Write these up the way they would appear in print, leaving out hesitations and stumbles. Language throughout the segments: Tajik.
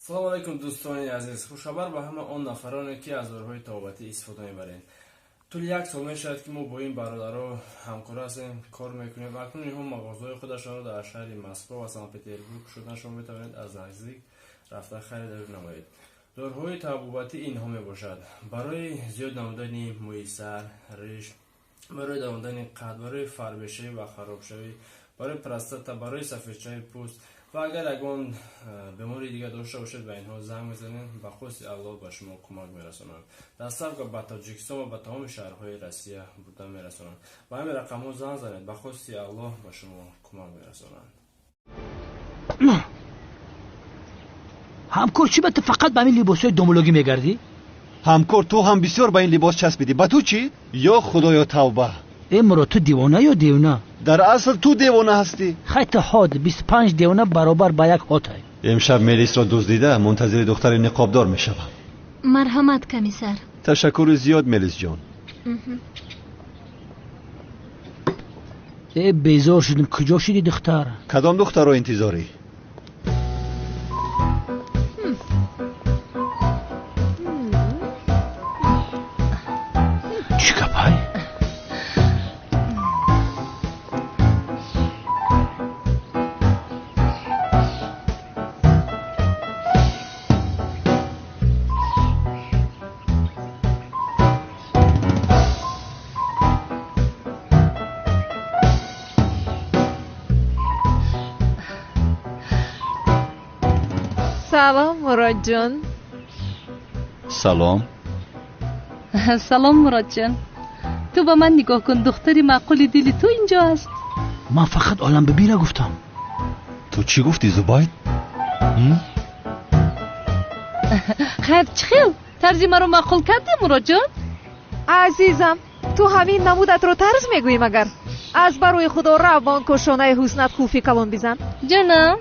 Салом алейкум, дӯстони азиз. Хушхабар ба ҳама он нафароне, ки аз доруҳои табобатӣ истифода мебаред. Тӯли як сол мешавад, ки мо бо ин бародаро ҳамкор ҳастем, кор мекунем ва акнун инҳо мағозаҳои худашонро дар шаҳри Москва ва Санкт-Петербург кушодан. Шумо метавонед аз наздик рафта харидорӣ намоед. Доруҳои табобатӣ инҳо мебошад: барои зиёд намудани мӯи сар, риш, барои давондани қад, барои фарбешавӣ ва харобшавӣ, барои простата, барои сафедшавии пӯст ва агар ягон бемории дигар дошта бошед, ба инҳо занг мезанед, ба хости Аллоҳ ба шумо кӯмак мерасонанд. Доставка ба Тоҷикистон ва ба тамоми шаҳрҳои Россия бурда мерасонанд. Ба ҳамин рақамҳо занг занед, ба хости Аллоҳ ба шумо кӯмак мерасонанд. Ҳамкор, чӣ ба ту фақат ба ҳамин либосҳои домулогӣ мегардӣ? Ҳамкор, ту ҳам бисёр ба ин либос часпидӣ. Ба ту чӣ? Ё худоё, тавба! Э, Мурод, ту девона ё девона? Дар асл ту девона ҳастӣ. Хайта ҳод, 25 девона баробар ба як ҳотай. Имшаб Мелисро дуздида мунтазири духтари ниқобдор мешавам. Марҳамат, комиссар. Ташаккури зиёд, Мелисҷон. Э, безор шудем. Куҷо шуди, духтар? Кадом духтарро интизорӣ? Чӣ гапай? Салом, Муродҷон. Салом. Салом, Муродҷон. Ту ба ман нигоҳ кун, духтари маъқули дили ту инҷо аст. Ман фақат Оламбибира гуфтам. Ту чӣ гуфтӣ, Зубайд? Хайр, чӣ хел тарзи маро маъқул кардӣ, Муродҷон? Азизам, ту ҳамин намудатро тарз мегӯӣ магар? Аз барои Худо рав ба он кошонаи ҳуснат қулфи калон бизан. Ҷанам,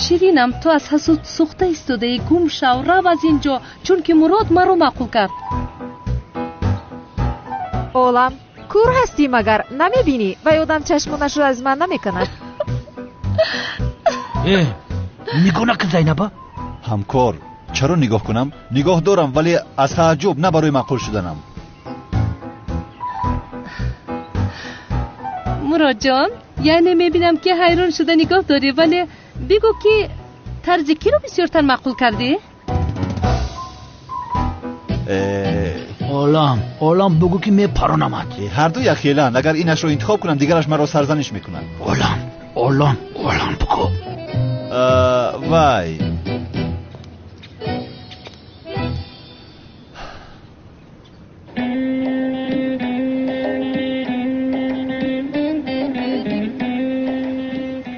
ширинам, ту аз ҳасуд сӯхта истодаӣ. Гум шав, рав аз ин ҷо, чунки Мурод маро маъқул кард. Олам, кур ҳастӣ магар? Намебинӣ? Вай одам чашмонашро аз ман намекунад. Э, нигоҳ накун, Зайнаба. Ҳамкор, чаро нигоҳ кунам? Нигоҳ дорам, вале аз тааҷҷуб, на барои маъқул шуданам. Муродҷон, яъне мебинам, ки ҳайрон шуда нигоҳ дорӣ, вале бигӯ, ки тарзи киро бисёртар маъқул кардӣ? Олам, Олам, бугӯ, ки мепаронамад. Ҳарду якхеланд. Агар инашро интихоб кунам, дигараш маро сарзаниш мекунад. Олам, Олам, Олам, бугӯ. Вай.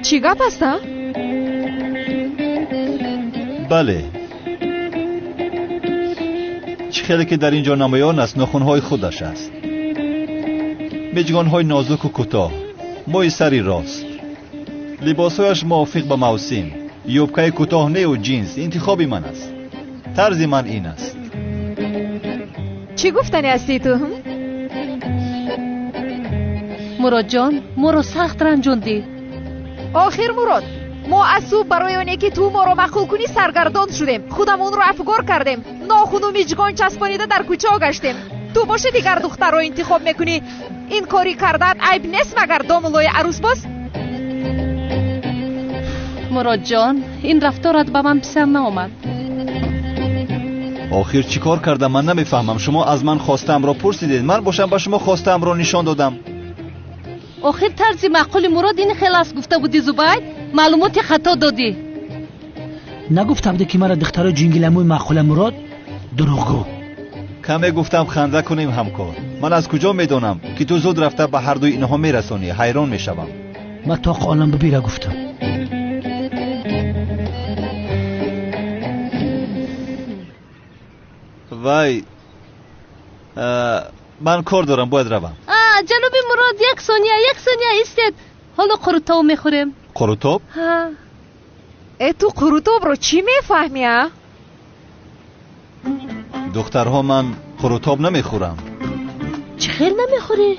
Чӣ гап аст, а? Бале, чӣ хеле ки дар ин ҷо намоён аст, нохунҳои худаш аст, миҷгонҳои нозуку кӯтоҳ, мӯи сари рост, либосҳояш мувофиқ ба мавсим, юбкаи кӯтоҳ неу ҷинс. Интихоби ман аст, тарзи ман ин аст. Чӣ гуфтани ҳастӣ ту? Муродҷон, моро сахт ранҷондӣ. Охир, Мурод, мо аз субҳ барои оне ки ту моро маъқул кунӣ саргардон шудем, худамонро афгор кардем, нохуну миҷгон часпонида дар кӯчао гаштем. Ту боши дигар духтарро интихоб мекунӣ. Ин кори кардаат айб нест магар, домуллои арӯсбоз? Муродҷон, ин рафторат ба ман писанд наомад. Охир чӣ кор кардам, ман намефаҳмам. Шумо аз ман хостаамро пурсидед, ман бошам ба шумо хостаамро нишон додам. Охир тарзи маъқули Мурод ин хел аст гуфта будӣ, Зубайд. Маълумоти хато додӣ. Нагуфта будӣ, ки мара духтарои ҷингиламӯи маъқула, Мурод? Дурӯғгӯ. Каме гуфтам ханда кунем, ҳамкор. Ман аз куҷо медонам, ки ту зуд рафта ба ҳардуи инҳо мерасонӣ? Ҳайрон мешавам. Ман тоқ Оламбибира гуфтам. Вай, ман кор дорам, бояд равам. Ҷаноби Мурод, як сония, як сония истед. Ҳоло қурутоб мехӯрем. Қурутоб? Ҳа. Э, ту қурутобро чӣ мефаҳмӣ, а? Духтарҳо, ман қурутоб намехӯрам. Чӣ хел намехӯрӣ?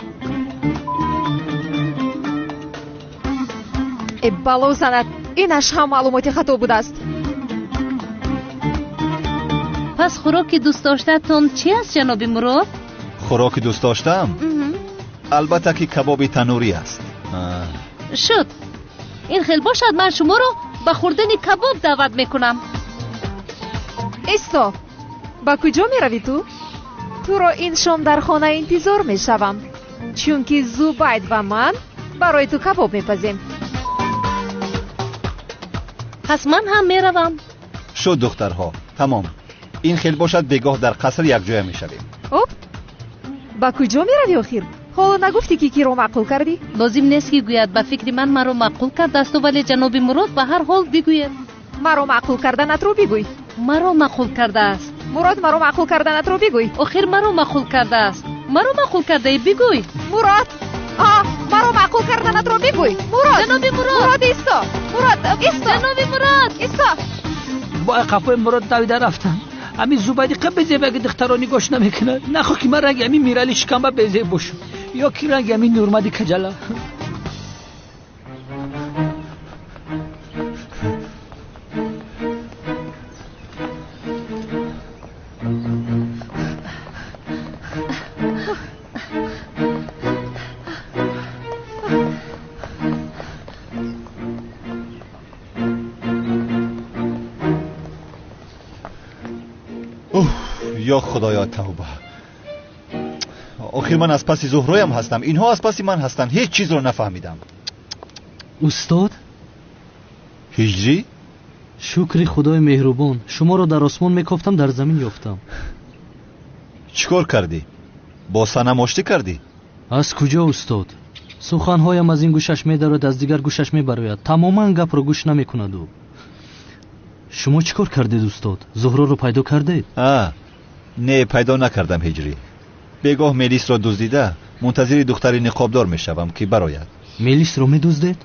Э, бало занад, инаш ҳам маълумоти хато будааст. Пас хӯроки дӯстдоштаатон чи аст, ҷаноби Мурод? Хӯроки дӯстдоштаам? Албатта ки кабоби танӯрӣ аст. Шуд. Ин хел бошад, ман шуморо ба хӯрдани кабоб даъват мекунам. Исто, ба куҷо меравӣ ту? Туро ин шом дар хона интизор мешавам, чунки Зубайд ва ман барои ту кабоб мепазем. Пас ман ҳам меравам. Шуд, духтарҳо, тамом. Ин хел бошад, бегоҳ дар қаср якҷоя мешавем. Оп, ба куҷо меравӣ охир? Ҳоло нагуфтӣ, ки киро маъқул кардӣ? Лозим нест ки гӯяд, ба фикри ман маро маъқул кардааст, вале ҷаноби Мурод ба ҳар ҳол бигӯяд. Маро маъқул карданатро бигӯй. Маро маъқул кардааст. Мурод, маро маъқул карданатро бигӯй. Охир маро маъқул кардааст. Маро маъқул кардаӣ, бигӯй. Мурод, маро маъқул карданатро бигӯй. Мурод, ҷаноби Мурод. Мурод, исто. Мурод, исто. Ҷаноби Мурод, исто. Бо қафои Мурод давида рафтам. Ҳамин Зубайди қа безебаги духтаро нигоҳш намекунад. Нахоҳ ки ман ранги ҳамин Мирали шикамба безеб бошам ё ки ранги ҳамин Нурмади каҷала. Ё худоё, тавба! Охир ман аз паси Зуҳроям ҳастам, инҳо аз паси ман ҳастанд. Ҳеҷ чизро нафаҳмидам. Устод? Ҳиҷрӣ? Шукри худои меҳрубон, шуморо дар осмон мекофтам, дар замин ёфтам. Чӣ кор кардӣ? Бо Санам оштӣ кардӣ? Аз куҷо, устод? Суханҳоям аз ин гӯшаш медарояд, аз дигар гӯшаш мебарояд. Тамоман гапро гӯш намекунад ӯ. Шумо чӣ кор кардед, устод? Зуҳроро пайдо кардед? Не, пайдо накардам, Ҳиҷрӣ. Бегоҳ мелисро дуздида мунтазири духтари ниқобдор мешавам, ки барояд. Мелисро медуздед?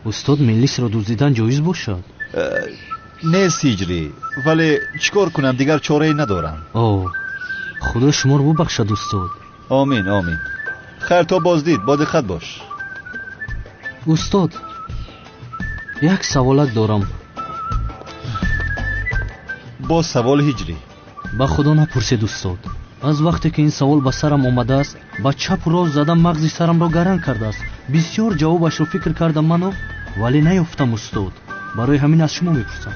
Устод, мелисро дуздидан ҷоиз бошад? Нест, Ҳиҷрӣ, вале чӣ кор кунам, дигар чорае надорам. О, худо шуморо бубахшад, устод. Омин, омин. Хайр, то боздид, бодиққат бош. Устод, як саволак дорам. Боз савол, Ҳиҷрӣ? Ба худо напурсед, устод. Аз вақте ки ин савол ба сарам омадааст, ба чапу рост задам мағзи сарамро гаранг кардааст. Бисёр ҷавобашро фикр кардам ману, вале наёфтам, устод. Барои ҳамин аз шумо мепурсам.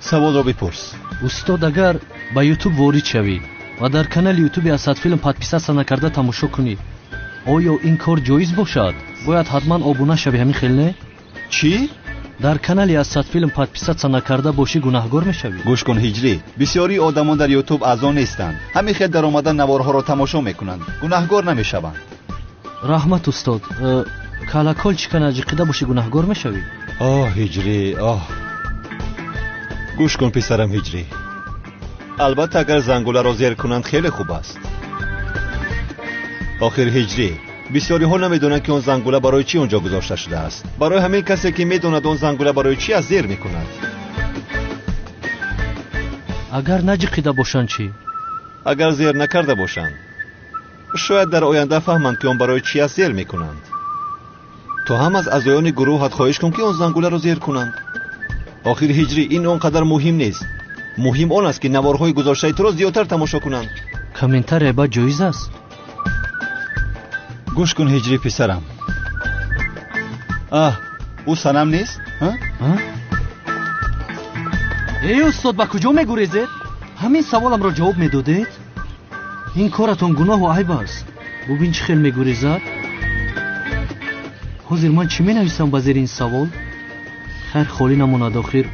Саволро бипурс. Устод, агар ба ютуб ворид шавӣ ва дар канали ютуби Асадфилм подписаться накарда тамошо кунӣ, оё ин кор ҷоиз бошад? Бояд ҳатман обуна шавӣ, ҳамин хел не? Чӣ? Дар канали Асадфилм подписаться накарда бошӣ, гунаҳгор мешавӣ. Гӯш кун, Ҳиҷрӣ, бисёрии одамон дар ютуб аъзо нестанд. Ҳамин хел даромада наворҳоро тамошо мекунанд, гунаҳгор намешаванд. Раҳмат, устод. Колокольчика наҷиқида бошӣ, гунаҳгор мешавӣ? Оҳ, Ҳиҷрӣ, оҳ. Гӯш кун, писарам Ҳиҷрӣ, албатта агар зангуларо зер кунанд хеле хуб аст. Охир, Ҳиҷрӣ, бисёриҳо намедонанд, ки он зангула барои чӣ он ҷо гузошта шудааст. Барои ҳамин касе ки медонад он зангула барои чӣ аст, зер мекунад. Агар наҷиқида бошанд чӣ? Агар зер накарда бошанд, шояд дар оянда фаҳманд, ки он барои чӣ аст, зер мекунанд. Ту ҳам аз аъзоёни гурӯҳат хоҳиш кун, ки он зангуларо зер кунанд. Охир, Ҳиҷрӣ, ин он қадар муҳим нест. Муҳим он аст, ки наворҳои гузоштаи туро зиёдтар тамошо кунанд. Комментария бад ҷоиз аст? Гӯш кун, Ҳиҷрӣ, писарам. Аҳ, ӯ Санам нест? Эй устод, ба куҷо мегурезед? Ҳамин саволамро ҷавоб медодед? Ин коратон гуноҳу айб аст. Бубин, чӣ хел мегурезад. Ҳозир ман чӣ менависам ба зери ин савол? Хайр, холӣ намонад. Охир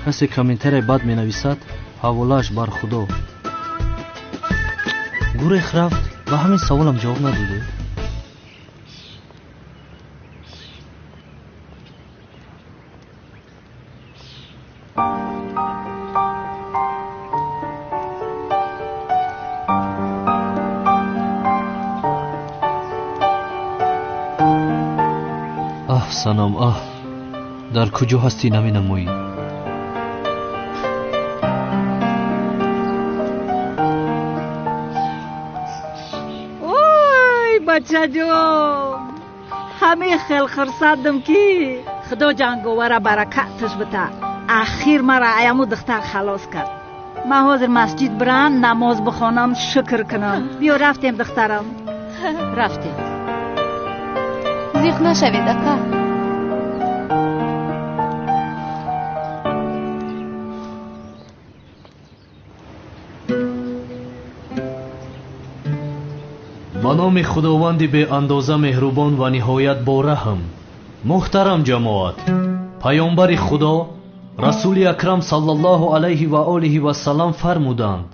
касе комментарияи бад менависад, ҳаволааш бар худо. Гурех рафт, ба ҳамин саволам ҷавоб надодед. Аҳ, Санам, аҳ, дар куҷо ҳастӣ наменамоӣ? Ой, бачаҷон, ҳамин хел хурсандам, ки худо ҷанговара баракаташ бита. Ахир мара аяму духтар халос кард. Ман ҳозир масҷид бирам, намоз бихонам, шукр кунам. Биё рафтем, духтарам. Рафтем. Зиқ нашавед, ака. Ба номи Худованди беандоза меҳрубон ва ниҳоят бораҳм. Муҳтарам ҷамоат, Паёмбари Худо Расули Акрам саллаллоҳу алайҳи ва олиҳи вассалам фармуданд: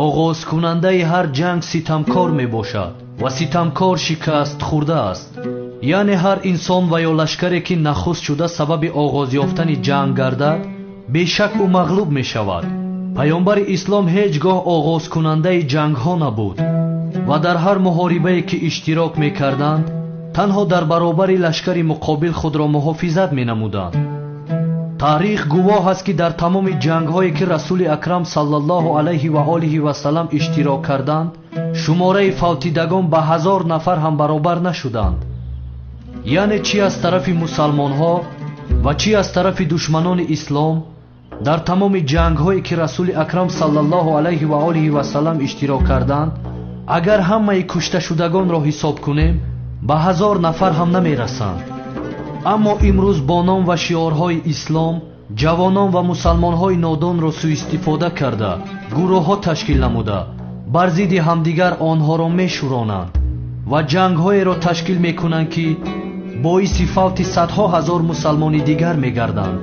оғозкунандаи ҳар ҷанг ситамкор мебошад ва ситамкор шикаст хӯрда аст. Яъне ҳар инсон ва ё лашкаре ки нахуст шуда сабаби оғоз ёфтани ҷанг гардад, бешак ӯ мағлуб мешавад. Паёмбари ислом ҳеҷ гоҳ оғозкунандаи ҷангҳо набуд ва дар ҳар муҳорибае ки иштирок мекарданд, танҳо дар баробари лашкари муқобил худро муҳофизат менамуданд. Таърих гувоҳ аст ки дар тамоми ҷангҳое ки Расули Акрам саллаллоҳу алайҳи ва олиҳи вассалам иштирок карданд, шумораи фавтидагон ба 1000 нафар ҳам баробар нашуданд. Яъне чӣ аз тарафи мусалмонҳо ва чӣ аз тарафи душманони ислом, дар тамоми ҷангҳое ки Расули Акрам саллаллоҳу алайҳи ва олиҳи вассалам иштирок карданд, агар ҳамаи кушташудагонро ҳисоб кунем, ба 1000 нафар ҳам намерасанд. Аммо имрӯз бо ном ва шиорҳои ислом ҷавонон ва мусалмонҳои нодонро суистифода карда, гурӯҳҳо ташкил намуда, бар зидди ҳамдигар онҳоро мешӯронанд ва ҷангҳоеро ташкил мекунанд, ки боиси фавти садҳо ҳазор мусалмони дигар мегарданд.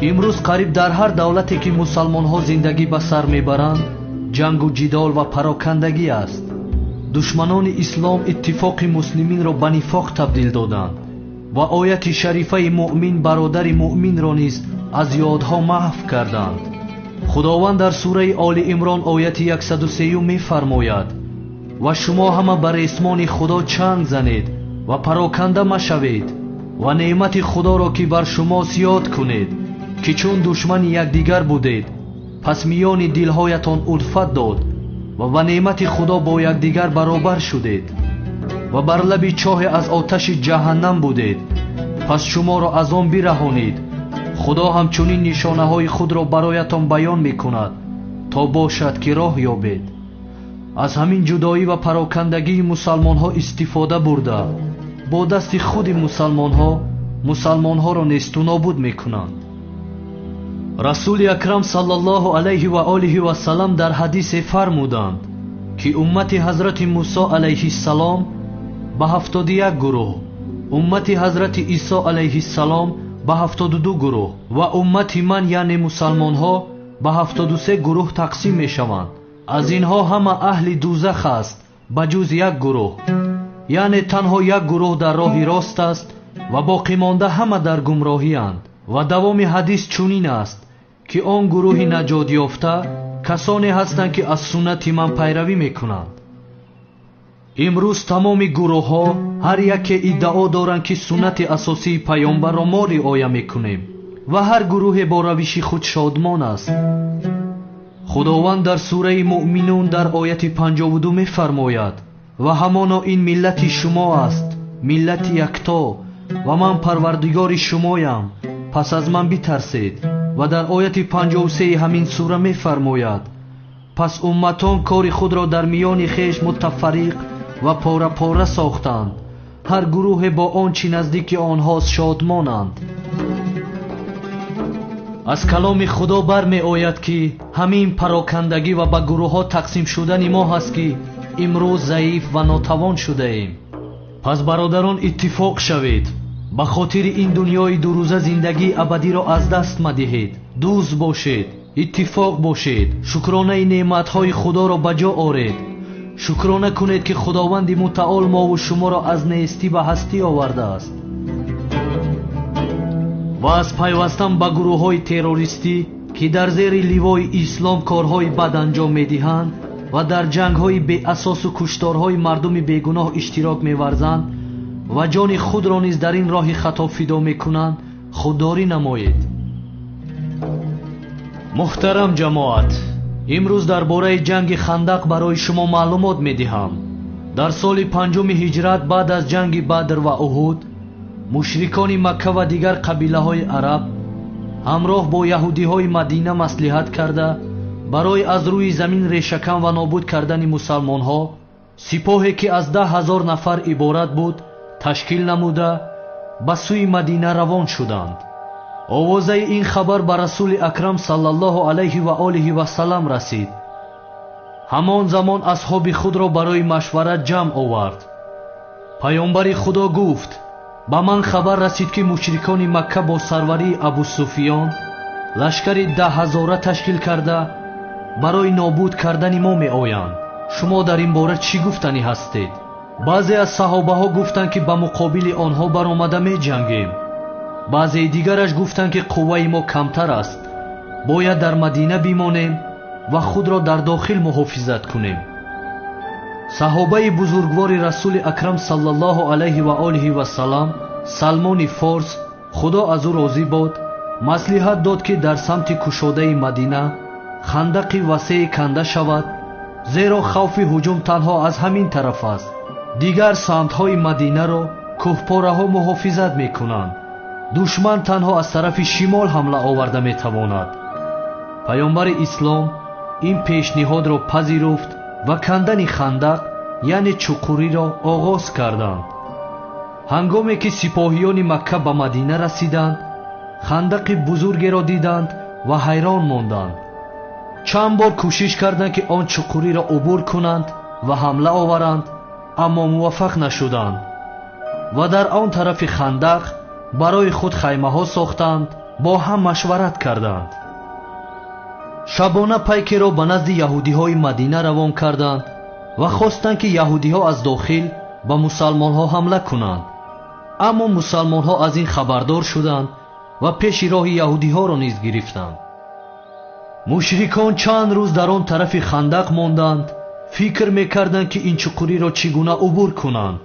Имрӯз қариб дар ҳар давлате ки мусалмонҳо зиндагӣ ба сар мебаранд, ҷангу ҷидол ва парокандагӣ аст. Душманони ислом иттифоқи муслиминро ба нифоқ табдил доданд ва ояти шарифаи муъмин бародари муъминро низ аз ёдҳо маҳв карданд. Худованд дар сураи Оли Имрон ояти 103 мефармояд: ва шумо ҳама ба ресмони Худо чанг занед ва пароканда машавед ва неъмати Худоро ки бар шумост ёд кунед, ки чун душмани якдигар будед, пас миёни дилҳоятон улфат дод ва ба неъмати Худо бо якдигар баробар шудед ва бар лаби чоҳе аз оташи ҷаҳаннам будед, пас шуморо аз он бираҳонид. Худо ҳамчунин нишонаҳои худро бароятон баён мекунад, то бошад ки роҳ ёбед. Аз ҳамин ҷудоӣ ва парокандагии мусалмонҳо истифода бурда, бо дасти худи мусалмонҳо мусалмонҳоро несту нобуд мекунанд. Расули Акрам саллаллоҳу алайҳи ва олиҳи вассалам дар ҳадисе фармуданд, ки уммати ҳазрати Мусо алайҳиссалом ба 71 гурӯҳ, уммати ҳазрати Исо алайҳиссалом ба 72 гурӯҳ ва уммати ман, яъне мусалмонҳо, ба 73 гурӯҳ тақсим мешаванд. Аз инҳо ҳама аҳли дузах аст ба ҷуз як гурӯҳ, яъне танҳо як гурӯҳ дар роҳи рост аст ва боқимонда ҳама дар гумроҳиянд. Ва давоми ҳадис чунин аст, ки он гурӯҳи наҷотёфта касоне ҳастанд, ки аз суннати ман пайравӣ мекунанд. Имрӯз тамоми гурӯҳҳо ҳар яке иддао доранд, ки суннати асосии паёмбарро мо риоя мекунем ва ҳар гурӯҳе бо равиши худ шодмон аст. Худованд дар сураи Муъминун дар ояти 52 мефармояд: ва ҳамоно ин миллати шумо аст, миллати якто, ва ман парвардигори шумоям, пас аз ман битарсед. Ва дар ояти 53 ҳамин сура мефармояд: пас умматон кори худро дар миёни хеш мутафарриқ ва пора-пора сохтанд, ҳар гурӯҳе бо он чӣ наздики онҳост шодмонанд. Аз каломи Худо бармеояд, ки ҳамин парокандагӣ ва ба гурӯҳҳо тақсим шудани мо ҳаст, ки имрӯз заиф ва нотавон шудаем. Пас бародарон, иттифоқ шавед, ба хотири ин дунёи дурӯза зиндагии абадиро аз даст мадиҳед. Дӯст бошед, иттифоқ бошед, шукронаи неъматҳои Худоро ба ҷо оред. Шукрона кунед, ки Худованди мутаол мову шуморо аз нестӣ ба ҳастӣ овардааст ва аз пайвастан ба гурӯҳҳои террористӣ, ки дар зери ливои ислом корҳои бад анҷом медиҳанд ва дар ҷангҳои беасосу кушторҳои мардуми бегуноҳ иштирок меварзанд ва ҷони худро низ дар ин роҳи хато фидо мекунанд, худдорӣ намоед. Муҳтарам ҷамоат, имрӯз дар бораи ҷанги Хандақ барои шумо маълумот медиҳам. Дар соли 5 ҳиҷрат баъд аз ҷанги Бадр ва Уҳуд, мушрикони Макка ва дигар қабилаҳои араб Ҳамроҳ бо яҳудиҳои Мадина маслиҳат карда, барои аз рӯи замин решакан ва нобуд кардани мусалмонҳо сипоҳе ки аз 10 000 нафар иборат буд ташкил намуда, ба сӯи Мадина равон шуданд. Овозаи ин хабар ба Расули Акрам саллаллоҳу алайҳи ва олиҳи васалам расид. Ҳамон замон асҳоби худро барои машварат ҷамъ овард. Паёмбари Худо гуфт: ба ман хабар расид, ки мушрикони Макка бо сарварии Абусуфиён лашкари 10 ҳазора ташкил карда, барои нобуд кардани мо меоянд. Шумо дар ин бора чӣ гуфтанӣ ҳастед? Баъзе аз саҳобаҳо гуфтанд, ки ба муқобили онҳо баромада меҷангем. Баъзеи дигараш гуфтанд, ки қувваи мо камтар аст, бояд дар Мадина бимонем ва худро дар дохил муҳофизат кунем. Саҳобаи бузургвори Расули Акрам саллаллоҳу алайҳи ва олиҳи васалам, Салмони Форс, Худо аз ӯ розӣ бод, маслиҳат дод, ки дар самти кушодаи Мадина хандақи васее канда шавад, зеро хавфи ҳуҷум танҳо аз ҳамин тараф аст. Дигар самтҳои Мадинаро кӯҳпораҳо муҳофизат мекунанд. Душман танҳо аз тарафи шимол ҳамла оварда метавонад. Паёмбари ислом ин пешниҳодро пазируфт ва кандани хандақ, яъне чуқуриро оғоз карданд. Ҳангоме ки сипоҳиёни Макка ба Мадина расиданд, хандақи бузургеро диданд ва ҳайрон монданд. Чанд бор кӯшиш карданд, ки он чуқуриро убур кунанд ва ҳамла оваранд, аммо муваффақ нашуданд ва дар он тарафи хандақ барои худ хаймаҳо сохтанд. Бо ҳам машварат карданд. Шабона пайкеро ба назди яҳудиҳои Мадина равон карданд ва хостанд, ки яҳудиҳо аз дохил ба мусалмонҳо ҳамла кунанд. Аммо мусалмонҳо аз ин хабардор шуданд ва пеши роҳи яҳудиҳоро низ гирифтанд. Мушрикон чанд рӯз дар он тарафи хандақ монданд, фикр мекарданд, ки ин чуқуриро чӣ гуна убур кунанд.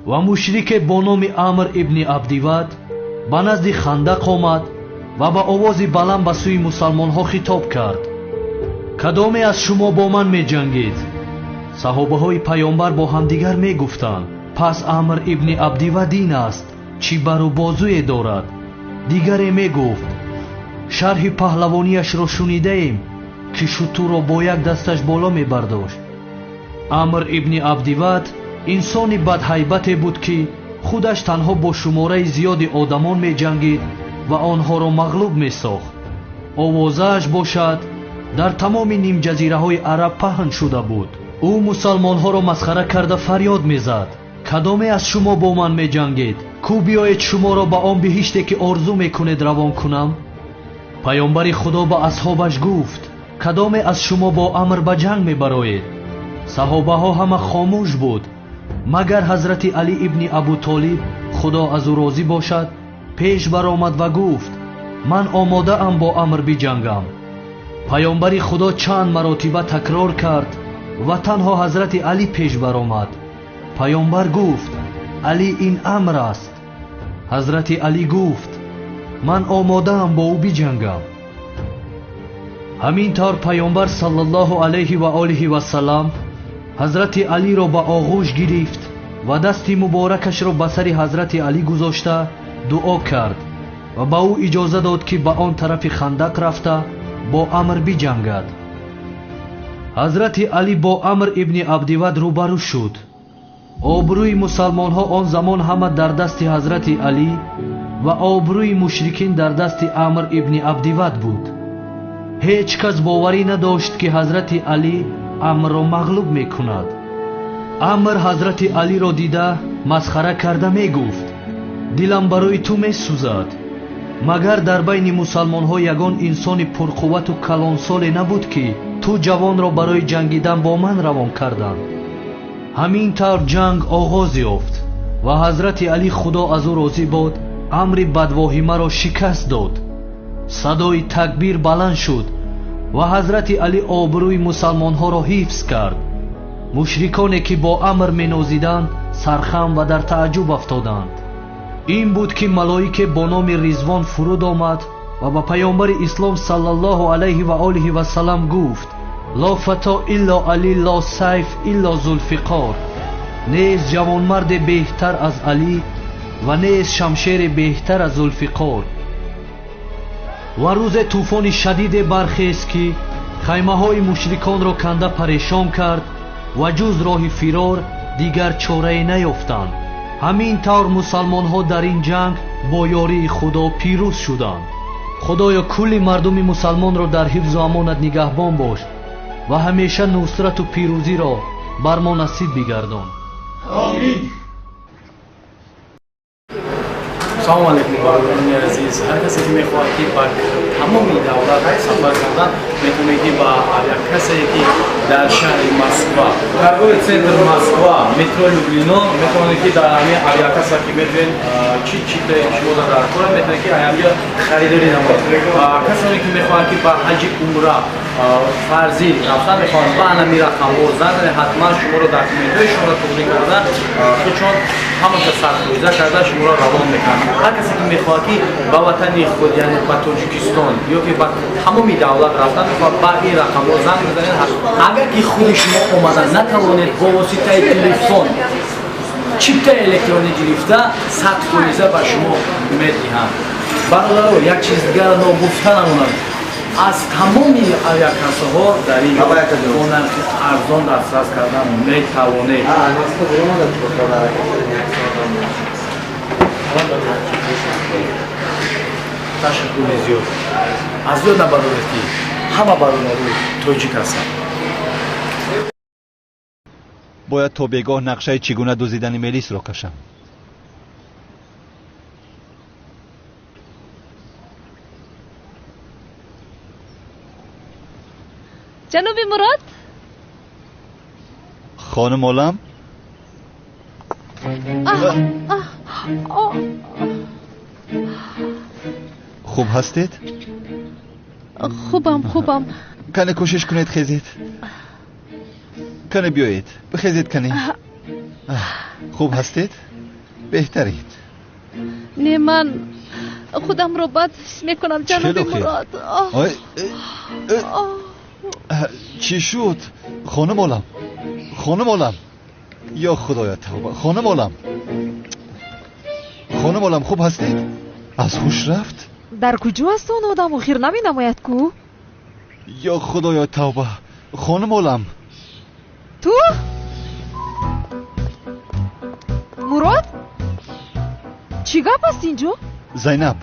Ва мушрике бо номи Амр ибни Абдивад ба назди хандақ омад ва ба овози баланд ба сӯи мусалмонҳо хитоб кард: «Кадоме аз шумо бо ман меҷангед?» Саҳобаҳои паёмбар бо ҳамдигар мегуфтанд: «Пас Амр ибни Абдивад ин аст, чӣ бару бозуе дорад!» Дигаре мегуфт: «Шарҳи паҳлавонияшро шунидаем, ки шутурро бо як дасташ боло мебардошт». Амр ибни Абдивад инсони бадҳайбате буд, ки худаш танҳо бо шумораи зиёди одамон меҷангид ва онҳоро мағлуб месохт. Овозааш бошад, дар тамоми нимҷазираҳои араб паҳн шуда буд. Ӯ мусалмонҳоро масхара карда фарёд мезад: «Кадоме аз шумо бо ман меҷангед? Кӯ биёед, шуморо ба он биҳиште, ки орзу мекунед, равон кунам». Паёмбари Худо ба асҳобаш гуфт: «Кадоме аз шумо бо Амр ба ҷанг мебароед?» Саҳобаҳо ҳама хомӯш буд, магар ҳазрати Алӣ ибни Абутолиб, Худо аз ӯ розӣ бошад, пеш баромад ва гуфт: «Ман омодаам бо Амр биҷангам». Паёмбари Худо чанд маротиба такрор кард ва танҳо ҳазрати Алӣ пеш баромад. Паёмбар гуфт: «Алӣ, ин Амр аст». Ҳазрати Алӣ гуфт: «Ман омодаам бо ӯ биҷангам». Ҳамин тавр паёмбар саллаллоҳу алайҳи ва олиҳи васалам ҳазрати Алиро ба оғӯш гирифт ва дасти муборакашро ба сари ҳазрати Алӣ гузошта дуо кард ва ба ӯ иҷоза дод, ки ба он тарафи хандақ рафта бо Амр биҷангад. Ҳазрати Алӣ бо Амр ибни Абдивад рӯбарӯ шуд. Обрӯи мусалмонҳо он замон ҳама дар дасти ҳазрати Алӣ ва обрӯи мушрикин дар дасти Амр ибни Абдивад буд. Ҳеҷ кас боварӣ надошт, ки ҳазрати Алӣ Амрро мағлуб мекунад. Амр ҳазрати Алиро дида, масхара карда мегуфт: «Дилам барои ту месӯзад. Магар дар байни мусалмонҳо ягон инсони пурқуввату калонсоле набуд, ки ту ҷавонро барои ҷангидан бо ман равон карданд?» Ҳамин тавр ҷанг оғоз ёфт ва ҳазрати Алӣ, Худо аз ӯ розӣ бод, Амри бадвоҳимаро шикаст дод. Садои такбир баланд шуд ва ҳазрати Алӣ обрӯи мусалмонҳоро ҳифз кард. Мушриконе, ки бо Амр менозиданд, сархам ва дар тааҷҷуб афтоданд. Ин буд, ки малоике бо номи Ризвон фуруд омад ва ба паёмбари ислом саллаллоҳу алайҳи ва олиҳи васалам гуфт: «Ло фато илло Алӣ, ло сайф илло Зулфиқор». Нест ҷавонмарде беҳтар аз Алӣ ва нест шамшере беҳтар аз Зулфиқор. Ва рӯзе тӯфони шадиде бархест, ки хаймаҳои мушриконро канда парешон кард ва ҷуз роҳи фирор дигар чорае наёфтанд. Ҳамин тавр мусалмонҳо дар ин ҷанг бо ёрии Худо пирӯз шуданд. Худоё, кулли мардуми мусалмонро дар ҳифзу амонат нигаҳбон бош ва ҳамеша нусрату пирӯзиро бар мо насиб бигардон. Омин. Салом алейкум, бародарони азиз. Ҳар касе ки мехоҳад ки ба тамоми давлат сафар кардан, метавонед ки ба авиакассае, ки дар шаҳри Москва, торговый центр Москва, метро Люблино, метавонед ки дар ҳамин авиакасса ки метавонед чӣ чизе шумо дар кора, метавонед ки ҳаминҷо харидорӣ намоед. Касоне ки мехоҳанд ки ба ҳаҷи умра фарзӣ рафтан мехоҳанд, ба ана рақамҳо занг занед, ҳатман шуморо документҳои шуморо туғрӣ карда, худшон ҳамаша садфоиза карда шуморо равон мекунанд. Ҳар касе ки мехоҳад ки ба ватани худ, яъне ба Тоҷикистон ё ки ба тамоми давлат рафтан мехоҳад, ба ин рақамҳо занг бизанед. Агар ки худи шумо омада натавонед, бо воситаи телефон чиптаи электронӣ гирифта 100% ба шумо медиҳанд. Бародаро, як чиз дигарро ногуфта намонад: аз тамоми авиакассаҳо дар ин ҷо бо нархи арзон дастрас кардан метавонед. Ташаккури зиёд. Аз ёд набароред, ки ҳама бародарои тоҷик ҳастанд. Бояд то бегоҳ нақшаи чӣ гуна дуздидани Мелисро кашам. Ҷаноби Мурод. Хонум Олам. Хуб ҳастед? Хубам, хубам. Кане кӯшиш кунед, хезед. Кане биёед, бихезед кане. Хуб ҳастед? Беҳтаред. Не, ман худамро бад ҳис мекунам, ҷаноби Мурод. Чӣ шуд, хонум Олам? Хонум Олам, ё Худоя, тавба! Хонум Олам, хонум Олам, хуб ҳастед? Аз ҳуш рафт? Дар куҷо аст он одам? Охир наменамояд ку. Ё Худоё, тавба! Хонум Олам. Ту, Мурод, чӣ гап аст инҷо? Зайнаб,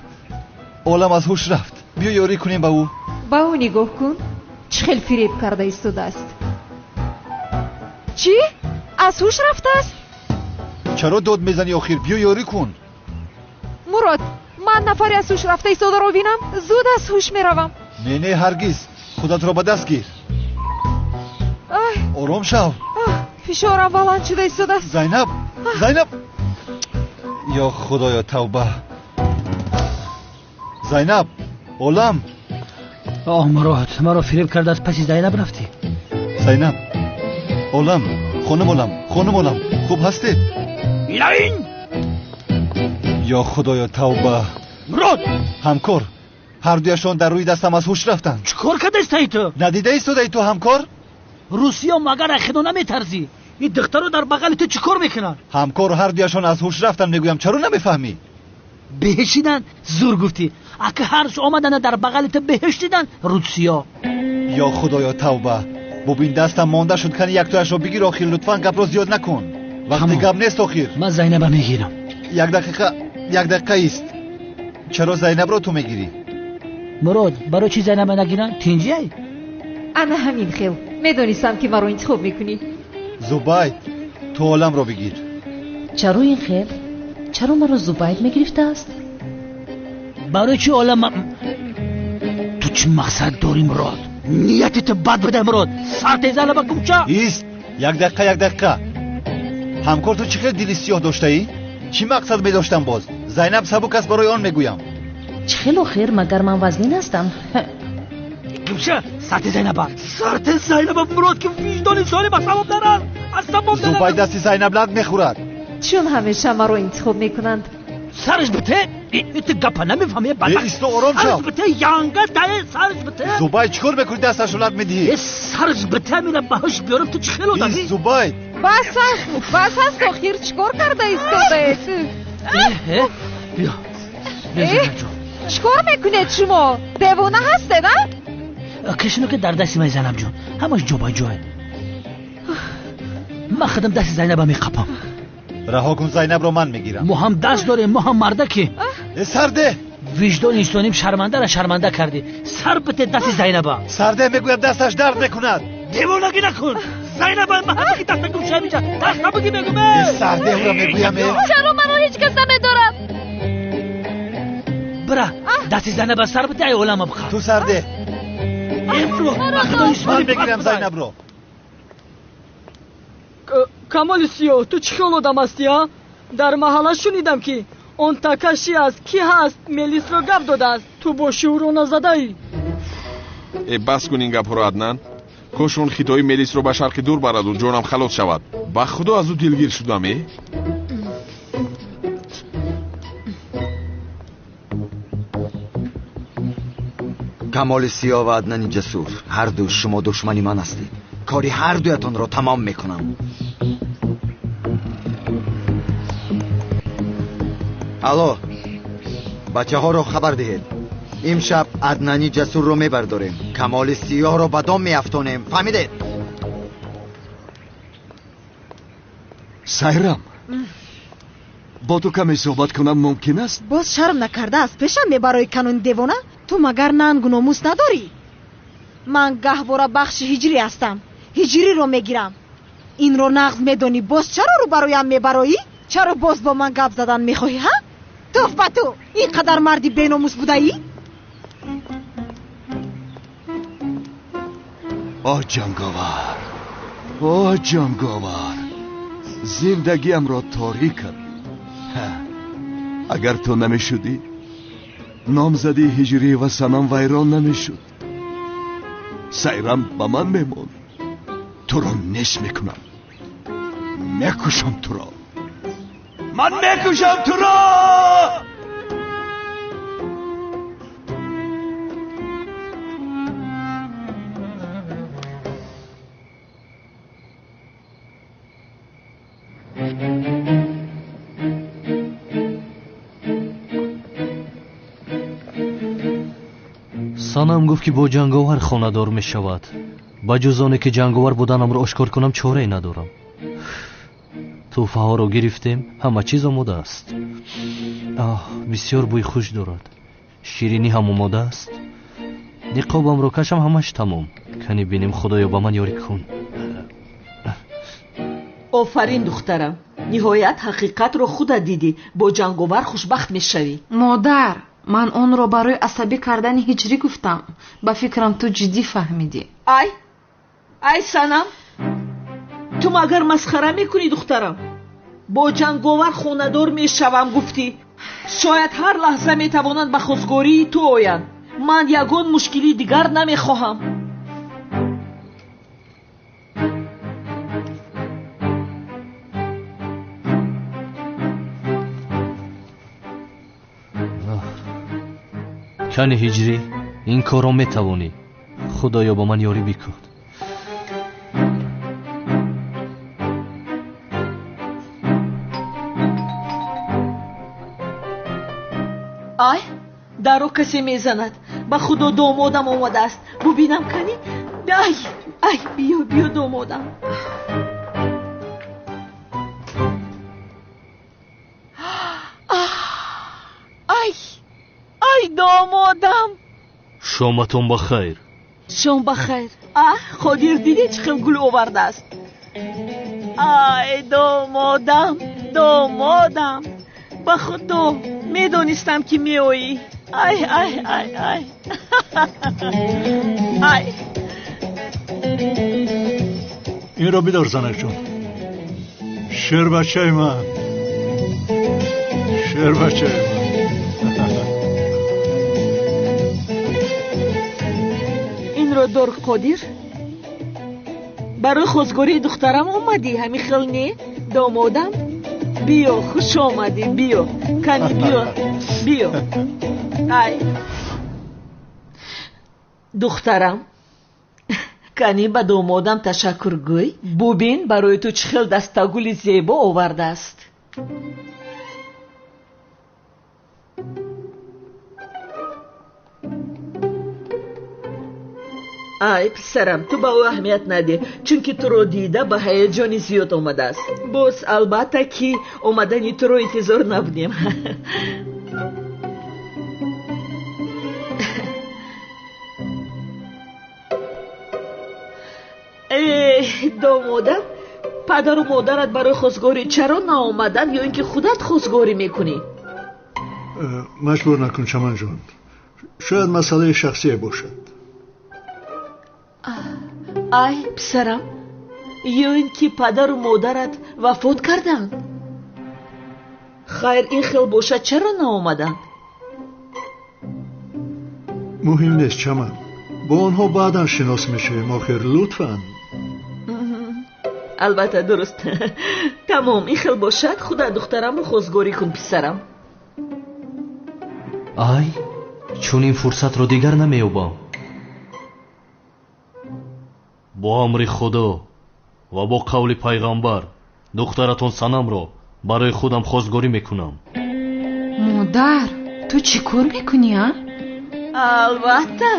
Олам аз ҳуш рафт. Биё ёрӣ кунем ба ӯ. Ба ӯ нигоҳ кун, чӣ хел фиреб карда истодааст. Чӣ, аз ҳуш рафтааст? Чаро дод мезанӣ охир? Биё ёрӣ кун. Мурод, ман нафаре аз ҳуш рафта истодаро бинам, зуд аз ҳуш меравам. Не, не, ҳаргиз. Худатро ба даст гир. Ором шав. Фишорам баланд шуда истодааст. Зайнаб, Зайнаб, ё Худоё, тавба! Зайнаб, Олам. Оҳ, Мурод, маро фиреб карда, аз паси Зайнаб рафтӣ. Зайнаб, Олам, хонум Олам, хонум Олам, хуб ҳастед? Илоин. Ё Худоё, тавба! Мурод. Ҳамкор, ҳардуяшон дар рӯи дастам аз ҳуш рафтанд. Чӣ кор карда истои ту? Надида истодаи ту, ҳамкор? Русиё магар аз худо наметарзӣ? Ин духтаро дар бағали ту чӣ кор мекунанд? Ҳамкор, ҳардуяшон аз ҳуш рафтанд, мегӯям. Чаро намефаҳмӣ? Беҳишидан зур гуфтӣ. Ака ҳарш омадана дар бағали ту беҳиш дидан русиё. Ё Худоё, тавба! Бубин, дастам монда шуд. Кани яктояшро бигир охир, лутфан гапро зиёд накун. Вақти гап нест охир. Ман Зайнаба мегирам. Як дақиқа, як дақиқа ист. Чаро Зайнабро ту мегирӣ? Мурод, барои чӣ Зайнаба нагирам? Тинҷиай? Ана ҳамин хел медонистам, ки маро интихоб мекунӣ. Зубайд, ту Оламро бигир. Чаро ин хел? Чаро маро Зубайд мегирифтааст? Барои чӣ Олам? Ту чӣ мақсад дорӣ, Мурод? Нияти ту бад буда, Мурод. Сар Зайнаба кумча. Ист, як дақиқа, як дақиқа. Ҳамкор, ту чӣ хел дили сиёҳ доштаӣ? Чӣ мақсад медоштам боз? Зайнаб сабук аст, барои он мегӯям. Чӣ хел охир? Магар ман вазнин ҳастам? Кумча, сарти Зайнаба, сарти Зайнаба. Мурод, ки виҷдони солим аз савоб дарад, аз савоб. Зубайд, дасти Зайнаб лат мехӯрад. Чун ҳамеша маро интихоб мекунанд. Сараш бите, ту гапа намефаҳми. Исто, ором шав. Сараш бите, янга дае, сараш бите. Зубайд, чӣ кор мекунӣ? Дасташро лат медиҳӣ. Сараш бите, мира ба ҳуш биёрам. Ту чӣ хел одамӣ? Зубайд. Бас аст, бас аст охир, чӣ кор карда истодаед? Биё, биё. Чӣ кор мекунед шумо? Девона ҳастед, а? Кашино ки дар дасти ман, Зайнаб ҷон, ҳамаш ҷо ба ҷой. Ман худам дасти Зайнаба меқапам. Раҳо кун Зайнабро, ман мегирам. Мо ҳам даст дорем, мо ҳам мардакем. Сарде! Виҷдони инсоним шармандара шарманда кардӣ. Сар бите дасти Зайнаба. Сарде, мегӯям, дасташ дард мекунад. Девонагӣ накун. Зайнаба, ман ҳамаги даста гум шавам инҷа. Даст набуди мегӯм. Сарде, ӯро мегӯям. Чаро маро ҳеҷ кас намедорад? Бира, дасти Зайнаба сар бите, ай олама биқа. Ту сарде. Ман мегирам Зайнабро. Камоли Сиёҳ, ту чӣ хел одам ҳастӣ, а? Дар маҳалла шунидам, ки он такаши аст, ки ҳаст, Мелисро гап додааст. Ту бо шӯро назадаӣ. Э, бас кун ин гапҳоро, Аднан. Кош он хитои Мелисро ба шарқи дур бараду ҷонам халос шавад. Ба худо, аз ӯ дилгир шудам, э. Камоли Сиёҳ ва Аднани Ҷасур, ҳарду шумо душмани ман ҳастед. Кори ҳардуятонро тамом мекунам. Алло, бачаҳоро хабар диҳед, имшаб Аднани Ҷасурро мебардорем, Камоли Сиёҳро ба дом меафтонем. Фаҳмидед? Сайрам, бо ту каме суҳбат кунам мумкин аст? Боз шарм накарда аз пешам мебарои, канони девона. Ту магар нангу номус надорӣ? Ман гаҳвора бахши ҳиҷрӣ ҳастам, ҳиҷриро мегирам. Инро нағз медонӣ. Боз чаро рӯбароям мебароӣ? Чаро боз бо ман гап задан мехоҳӣ, ҳа? Туф ба ту, ин қадар марди беномус будаӣ? О ҷанговар, о ҷанговар, зиндагиамро торик кардӣ. Агар ту намешудӣ, номзадии ҳиҷрӣ ва Санам вайрон намешуд, Сайрам ба ман мемонд. Туро нес мекунам, мекушам туро, ман мекушам туро. Санам гуфт, ки бо ҷанговар хонадор мешавад. Ба ҷуз оне ки ҷанговар буданамро ошкор кунам, чорае надорам. Тӯҳфаҳоро гирифтем, ҳама чиз омода аст. Оҳ, бисёр бӯи хуш дорад. Ширинӣ ҳам омода аст. Ниқобамро кашам, ҳамаш тамом. Кани бинем, Худоё, ба ман ёрӣ кун. Офарин, духтарам, ниҳоят ҳақиқатро худат дидӣ. Бо ҷанговар хушбахт мешавӣ. Модар, ман онро барои асабӣ кардани ҳиҷрӣ гуфтам. Ба фикрам, ту ҷиддӣ фаҳмидӣ. Ай, ай, Санам, ту магар масхара мекунӣ? Духтарам, бо ҷанговар хонадор мешавам гуфтӣ. Шояд ҳар лаҳза метавонанд ба хостгории ту оянд. Ман ягон мушкилии дигар намехоҳам. Кани ҳиҷрӣ, ин корро метавонӣ. Худоё, ба ман ёрӣ бикун. Ай, дарро касе мезанад. Ба худо, домодам омадааст. Бубинам кани. Ай, ай, биё, биё, домодам. Ай, ай, домодам. Шоматон ба хайр. Шом ба хайр. А, Қодир, дидӣ, чӣ хел гул овардааст? Ай, домодам, домодам, ба худо, медонистам, ки меоӣ. Ай, ай, ай, ай, ай. Инро бидор, занакҷон. Шербачаи ман, шербачаи ман. Инро дор, Қодир. Барои хостгории духтарам омадӣ, ҳамин хел не, домодам? Биё, хуш омадӣ, биё, кани, биё, биё. Ай, духтарам, кани ба домодам ташаккур гӯй. Бубин, барои ту чӣ хел дастагули зебо овардааст. Ай писарам, ту ба ӯ аҳамият надеҳ, чунки туро дида ба ҳаяҷони зиёд омадааст. Боз албатта ки омадани туро интизор набудем. Домодам, падару модарат барои хостгорӣ чаро наомаданд ё ин ки худат хостгорӣ мекунӣ? Маҷбур накун, Чаманҷон. Шояд масъалаи шахсие бошад. Ай писарам, ё ин ки падару модарат вафот карданд? Хайр, ин хел бошад, чаро наомаданд? Муҳим нест, Чаман. Бо онҳо баъдан шинос мешавем, охир лутфан. Албатта, дуруст. Тамом, ин хел бошад, худат духтарамро хостгорӣ кун, писарам. Ай, чунин фурсатро дигар намеёбам. Бо амри Худо ва бо қавли пайғамбар духтаратон Санамро барои худам хостгорӣ мекунам. Модар, ту чӣ кор мекунӣ, а? Албатта,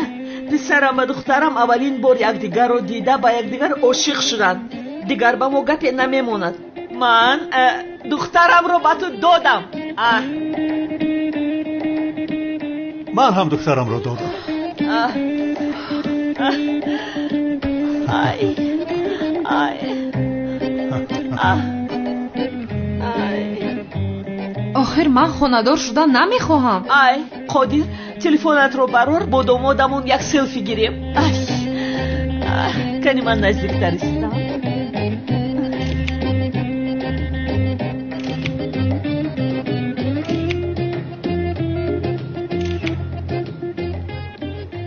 писарам ва духтарам аввалин бор якдигарро дида ба якдигар ошиқ шуданд. Дигар ба мо гапе намемонад. Ман духтарамро ба ту додам. Ман ҳам духтарамро додам. Ай, ай, ай. Охир ман хонадор шудан намехоҳам. Ай, Қодир, телефонатро барор, бо домодамон як селфи гирем. Ай, кани ман наздиктар истам.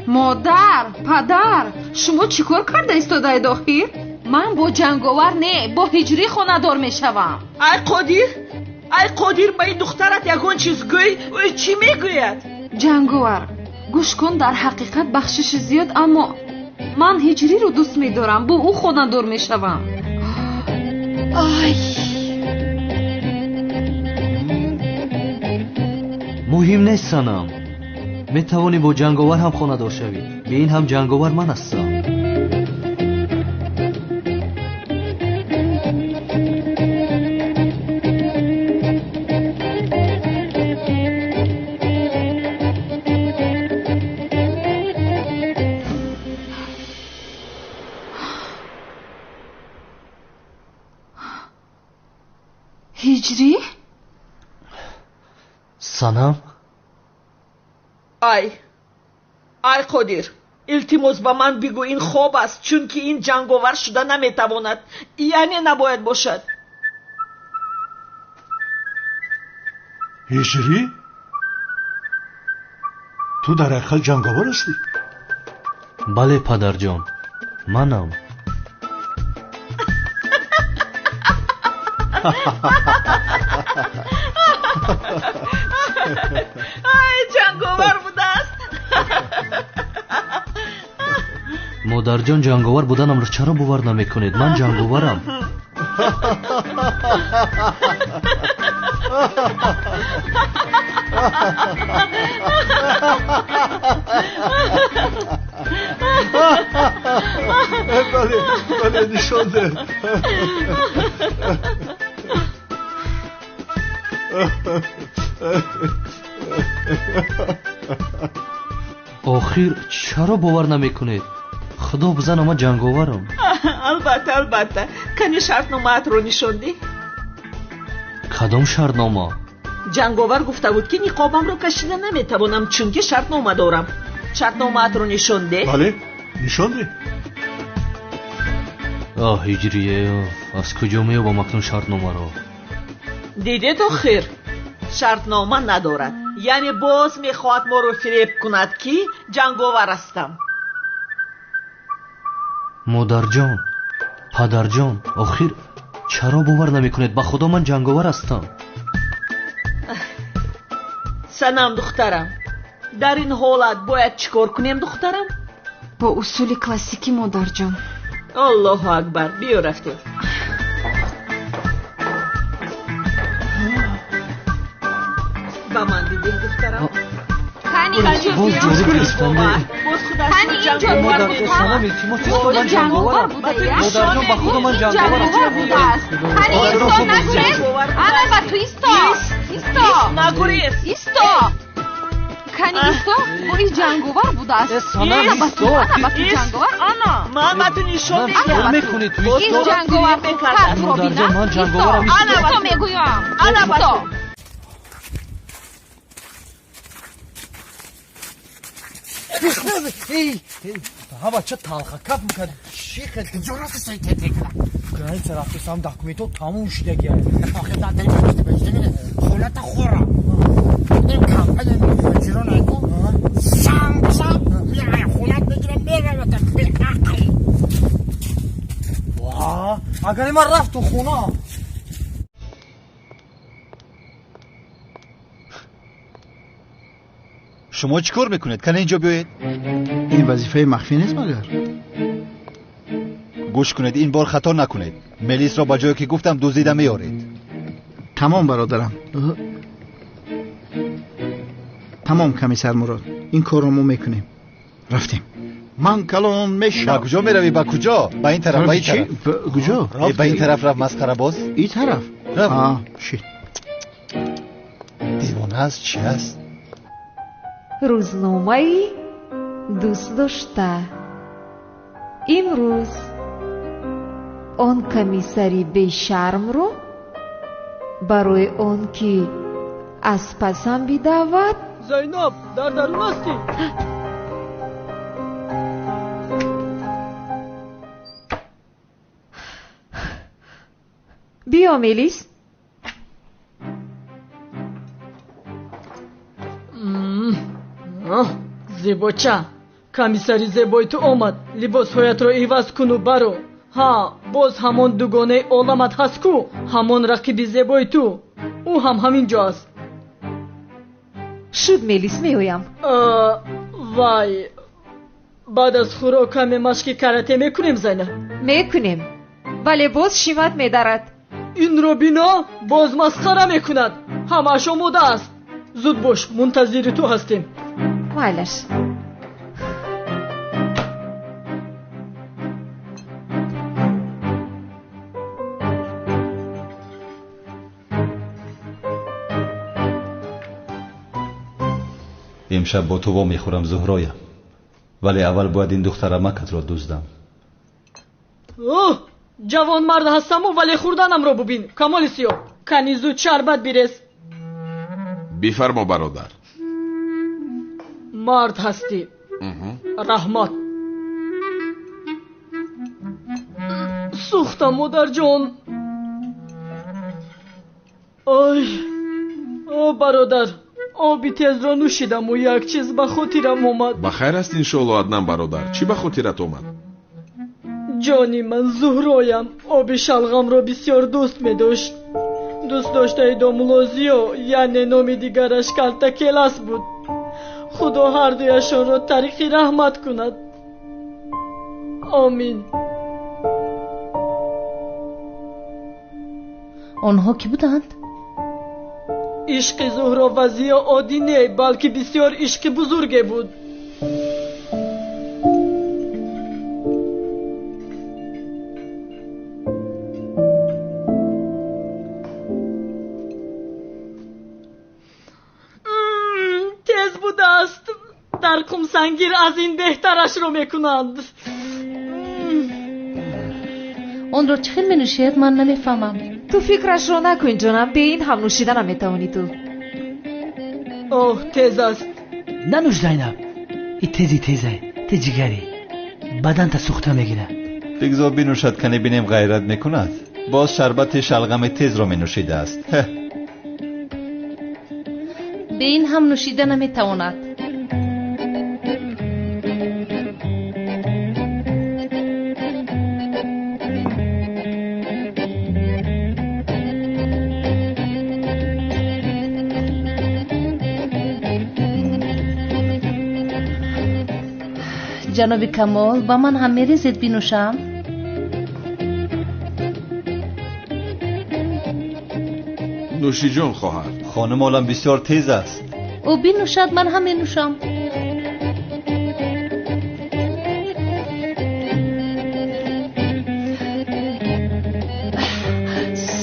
Модар, падар, шумо чӣ кор карда истодаед охир? Ман бо Ҷанговар не, бо Ҳиҷрӣ хонадор мешавам. Ай Қодир, ай Қодир, ба ин духтарат ягон чиз гӯй, ӯ чӣ мегӯяд? Ҷанговар, гӯш кун, дар ҳақиқат бахшиши зиёд, аммо ман Ҳиҷриро дӯст медорам, бо ӯ хонадор мешавам. Ай! Муҳим нест, Санам. Метавонӣ бо Ҷанговар ҳам хонадор шавӣ. Бе ин ҳам Ҷанговар ман ҳастам. Ҳиҷрӣ? Санам? Ай, ай Қодир, илтимос ба ман бигӯ ин хоб аст, чунки ин ҷанговар шуда наметавонад, яъне набояд бошад. Ҳиҷрӣ? Ту дар ҳақиқат ҷанговар ҳастӣ? Бале, падарҷон, манам. Ай, ҷанговар будааст. Модарҷон, ҷанговар буданамро чаро бовар намекунед? Ман ҷанговарам. Бале, бале, нишон деҳ. Охир чаро бовар намекунед? Худо бизанам, ман ҷанговарам. Албатта, албатта. Кани шартномаатро нишон деҳ. Кадом шартнома? Ҷанговар гуфта буд, ки ниқобамро кашида наметавонам, чунки шартнома дорам. Шартномаатро нишон деҳ. Бале, нишон деҳ. Оҳ, Ҳиҷрие, аз куҷо меёбам акнун шартномаро? Дидед охир, шартнома надорад. Яъне боз мехоҳад моро фиреб кунад, ки ҷанговар ҳастам. Модарҷон, падарҷон, охир чаро бовар намекунед? Ба Худо ман ҷанговар ҳастам. Санам, духтарам, дар ин ҳолат бояд чӣ кор кунем, духтарам? Бо усули классикӣ, модарҷон. Аллоҳу акбар, биё рафтем. Ба ман бидеҳ, духтарам. Кани, боз ҷорӣ гирифтам. Боз худат Кани инҷо Модарҷон, илтимос, исто, ман ҷанговарам. Модарҷон, ба худо ман ҷанговарам. Будааст. Кани исто, нагурез. Ана ба ту исто. Исто. Нагурез. Исто. Кани исто, бо ин ҷанговар будааст. Ана ба ту, ана ба ту ҷанговар, ана. Ман ба ту нишон медиҳам. Мекунӣ ту Ин ҷанговар хубтар туро бинад. Ман ҷанговарам. Исто, исто мегӯям. Ана ба ту. Ҳа бача талха кап мекард. Чӣ хел? Куҷо рафтесай тетекра? Граница рафтесам, документҳо тамом шудагия. Охир холата хора. Ин компания муҳоҷирон айку санг санг меай холат мегирам меравата беақл. Ва, агар ман рафту хона. Шумо чӣ кор мекунед? Кане инҷо биёед. Ин вазифаи махфӣ нест магар? Гӯш кунед, ин бор хато накунед. Мелисро ба ҷое ки гуфтам дуздида меоред. Тамом бародарам. Тамом комиссар Мурод. Ин корро мо мекунем. Рафтем. Ман калон мешавам. Ба куҷо меравӣ? Ба куҷо? Ба ин тараф, ба ин тараф. Куҷо? Ба ин тараф рафт, масхарабоз. Ин тараф? Рафт. Шит. Девона аст, чӣ аст? Рӯзномаи дӯстдошта. Имрӯз он комиссари бешармро барои он ки аз пасам бидавад. Зайнаб, дар дарун ҳастӣ? Биё, Мелис. Зебоча, комиссари зебои ту омад. Либосҳоятро иваз куну баро. Ҳа, боз ҳамон дугонаи оламат ҳаст ку, ҳамон рақиби зебои ту. Ӯ ҳам ҳамин ҷо аст. Шуд, Мелис, меоям. Вай, баъд аз хӯрок каме машқи карате мекунем, Зайнаб? Мекунем, вале боз шимат медарад. Инро бино, боз масхара мекунад. Ҳамааш омода аст. Зуд бош, мунтазири ту ҳастем. Майлаш. Имшаб бо ту вомехӯрам, Зуҳроям, вале аввал бояд ин духтарамакатро дуздам. Оҳ, ҷавонмард ҳастаму, вале хӯрданамро бубин. Камоли сиёҳ, кани зуд шарбат бирез. Бифармо, бародар. Мард ҳастӣ. Раҳмат. Сӯхтам, модарҷон. Ой, о бародар, оби тезро нӯшидаму як чиз ба хотирам омад. Ба хайр аст, иншоалло, Аднан бародар. Чӣ ба хотират омад? Ҷони ман, Зуҳроям оби шалғамро бисёр дӯст медошт. Дӯст доштаи домулозиё, яъне номи дигараш Калтакелас буд. Худо ҳардуяшонро тариқи раҳмат кунад. Омин. Онҳо кӣ буданд? Ишқи Зуҳро ва Зиё оддӣ не, балки бисёр ишқи бузурге буд. Тез будааст. Дар қумсангир аз ин беҳтарашро мекунанд. Онро чӣ хел менӯшед, ман намефаҳмам. Ту фикрашро накун, ҷонам, бе ин ҳам нӯшида наметавонӣ ту. Оҳ, тез аст. Нанӯш, Зайнаб, и тези тезе, ти ҷигари баданта сӯхта мегирад. Бигзор бинӯшад, кане бинем ғайрат мекунад. Боз шарбати шалғами тезро менӯшидааст. Бе ин ҳам нӯшида наметавонад. Ҷаноби Камол, ба ман ҳам мерезед бинӯшам? Нӯшиҷон, хоҳар. Хонум олам бисёр тез аст. Ӯ бинӯшад, ман ҳам менӯшам.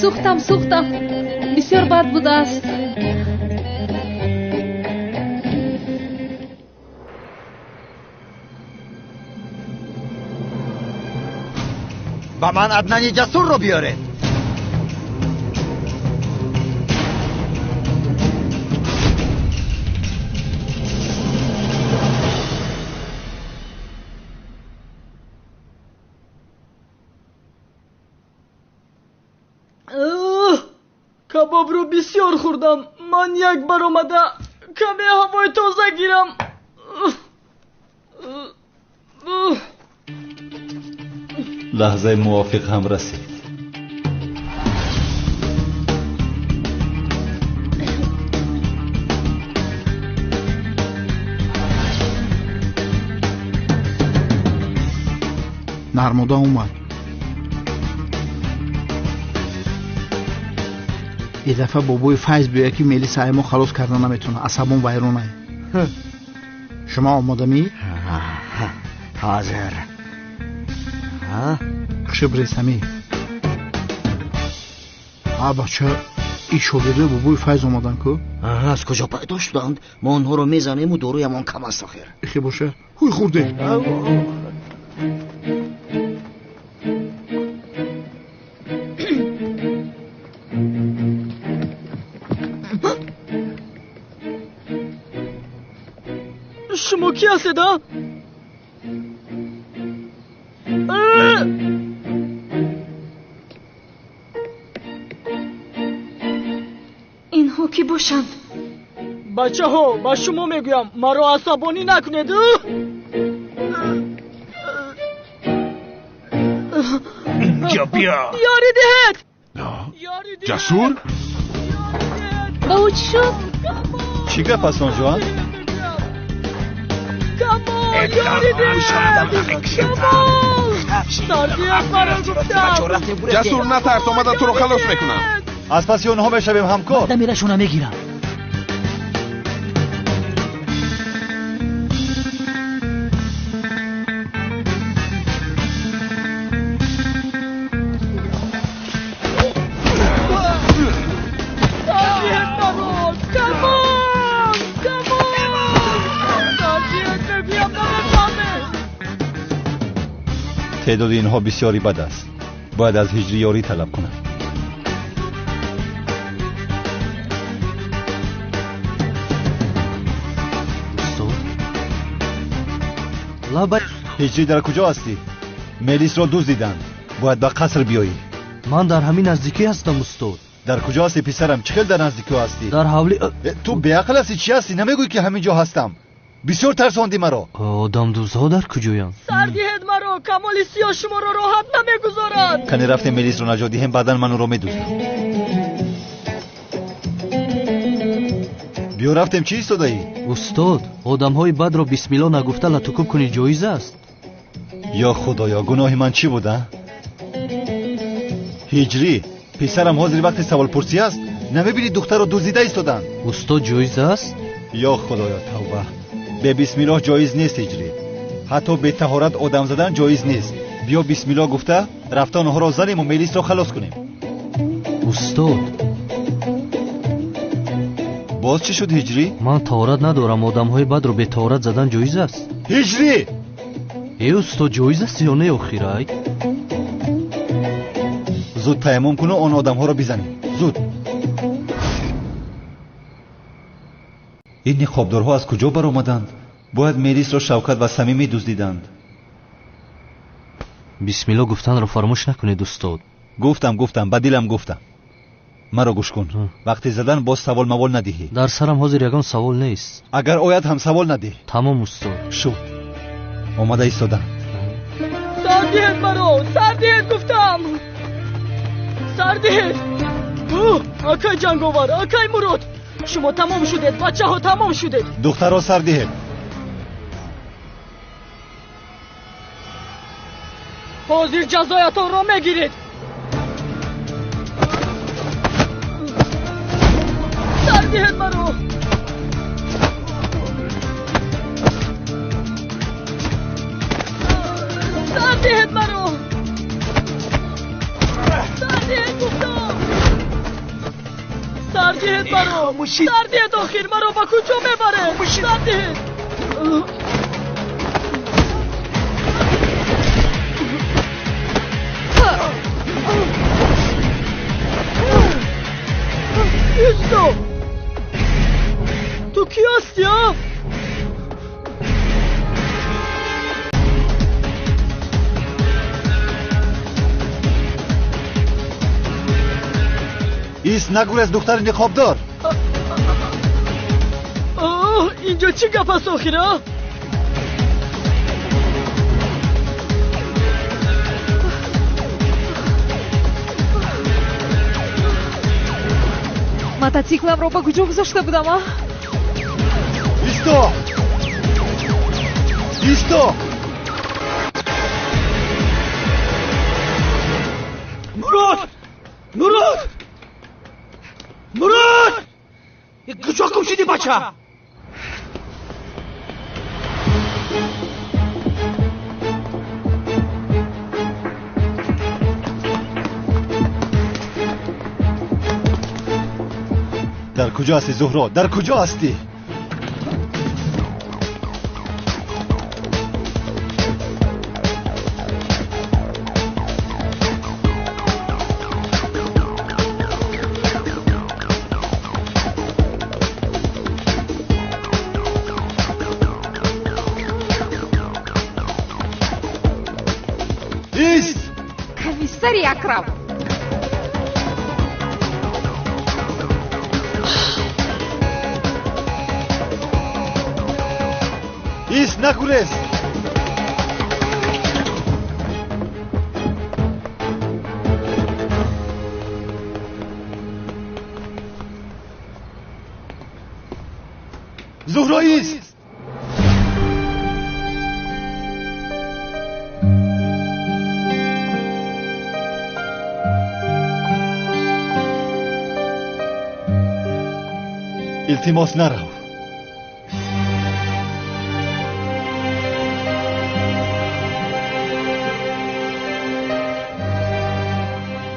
Сӯхтам, сӯхтам. Бисёр бад будааст. Ба ман Аднани Ҷасурро биёред. Кабобро бисёр хӯрдам. Ман як баромада каме ҳавои тоза гирам. Лаҳзаи мувофиқ ҳам расид. Нармода омад. Ин дафъа бобои Файз биёяд, ки Мелиса ай мо халос карда наметавонад. Асабон вайронай. Шумо омодамӣ? Ҳозир. Хушибресамӣ. А бача, ин шогирдои бобои Файз омадан ку? Аз куҷо пайдо шуданд? Мо онҳоро мезанему доруямон кам аст охир. Ихе боша, ҳуй хӯрдем. Шумо ки ҳастед, а? Инҳо кӣ бошанд? Бачаҳо, ба шумо мегӯям, маро асабонӣ накунед. Инҷо биё. Ёрӣ диҳед. Ҷасур? Ба ӯ чӣ шуд? Чӣ гап аст он ҷоан? Ҷасур, натарс, омада туро халос мекунам. Аз паси онҳо мешавем, ҳамкор. Дамирашона мегирам. Теъдоди инҳо бисёри бад аст. Бояд аз ҳиҷрӣ ёрӣ талаб кунам. Устод, лабай. Ҳиҷрӣ, дар куҷо ҳастӣ? Мелисро дуздиданд. Бояд ба қаср биёӣ. Ман дар ҳамин наздикӣ ҳастам, устод. Дар куҷо ҳастӣ, писарам? Чӣ хел дар наздикӣ ҳастӣ? Дар ҳавли. Ту беақл ҳастӣ, чӣ ҳастӣ? Намегӯӣ, ки ҳамин ҷо ҳастам? Бисёр тарсондӣ маро. Одамдуздҳо дар куҷоянд? Сар диҳед маро, Камоли Сиёҳ шуморо роҳат намегузорад. Кане рафтем Мелисро наҷот диҳем, баъдан ман ӯро медуздам. Биё рафтем, чӣ истодаӣ? Устод, одамҳои бадро бисмилло нагуфта латукӯб кунӣ ҷоиз аст? Ё худоё, гуноҳи ман чӣ буда? Ҳиҷрӣ, писарам, ҳозир вақти саволпурсӣ аст? Намебинӣ духтарро дуздида истоданд? Устод, ҷоиз аст? Ё худоё, тавба. Бе бисмиллоҳ ҷоиз нест, ҳиҷрӣ. Ҳатто бетаҳорат одам задан ҷоиз нест. Биё бисмиллоҳ гуфта рафта онҳоро занему Мелисро халос кунем. Устод, боз чӣ шуд, ҳиҷрӣ? Ман таҳорат надорам. Одамҳои бадро бетаҳорат задан ҷоиз аст? Ҳиҷрӣ! Э устод, ҷоиз аст ё не охирай? Зуд таяммум куну он одамҳоро бизанем. Зуд. Ин ниқобдорҳо аз куҷо баромаданд? Бояд Мелисро Шавкат ва Самим медуздиданд. Бисмилло гуфтанро фаромӯш накунед, устод. Гуфтам, гуфтам, ба дилам гуфтам. Маро гӯш кун. Вақти задан боз савол мавол надиҳӣ. Дар сарам ҳозир ягон савол нест. Агар ояд ҳам савол надиҳ. Тамом, устод. Шуд. Омада истоданд. Сар диҳед маро, сар диҳед гуфтам. Сар диҳед. Акай Ҷанговар, акай Мурод, шумо тамом шудед, бачаҳо тамом шудед. Духтаро сар диҳед. Ҳозир ҷазоятонро мегиред. Сар диҳед маро. Сар диҳед маро. Сар диҳед гуфтам. Бишин. Сар диҳед охир, маро ба куҷо мебаред? Бишин. Сар диҳед. Исто! Ту кӣ ҳастӣ, а? Ист, нагурез, духтари ниқобдор. Инҷо чӣ гап аст охир, а? Мотоцикламро ба куҷо гузошта будам, а? Исто! Исто! Мурод! Мурод! Мурод! Куҷо гум шудӣ, бача? Дар куҷо ҳастӣ, Зуҳро? Дар куҷо ҳастӣ? Ист! Комиссари Акрам! Ист, нагурез! Зуҳро, ист! Илтимос, нарав.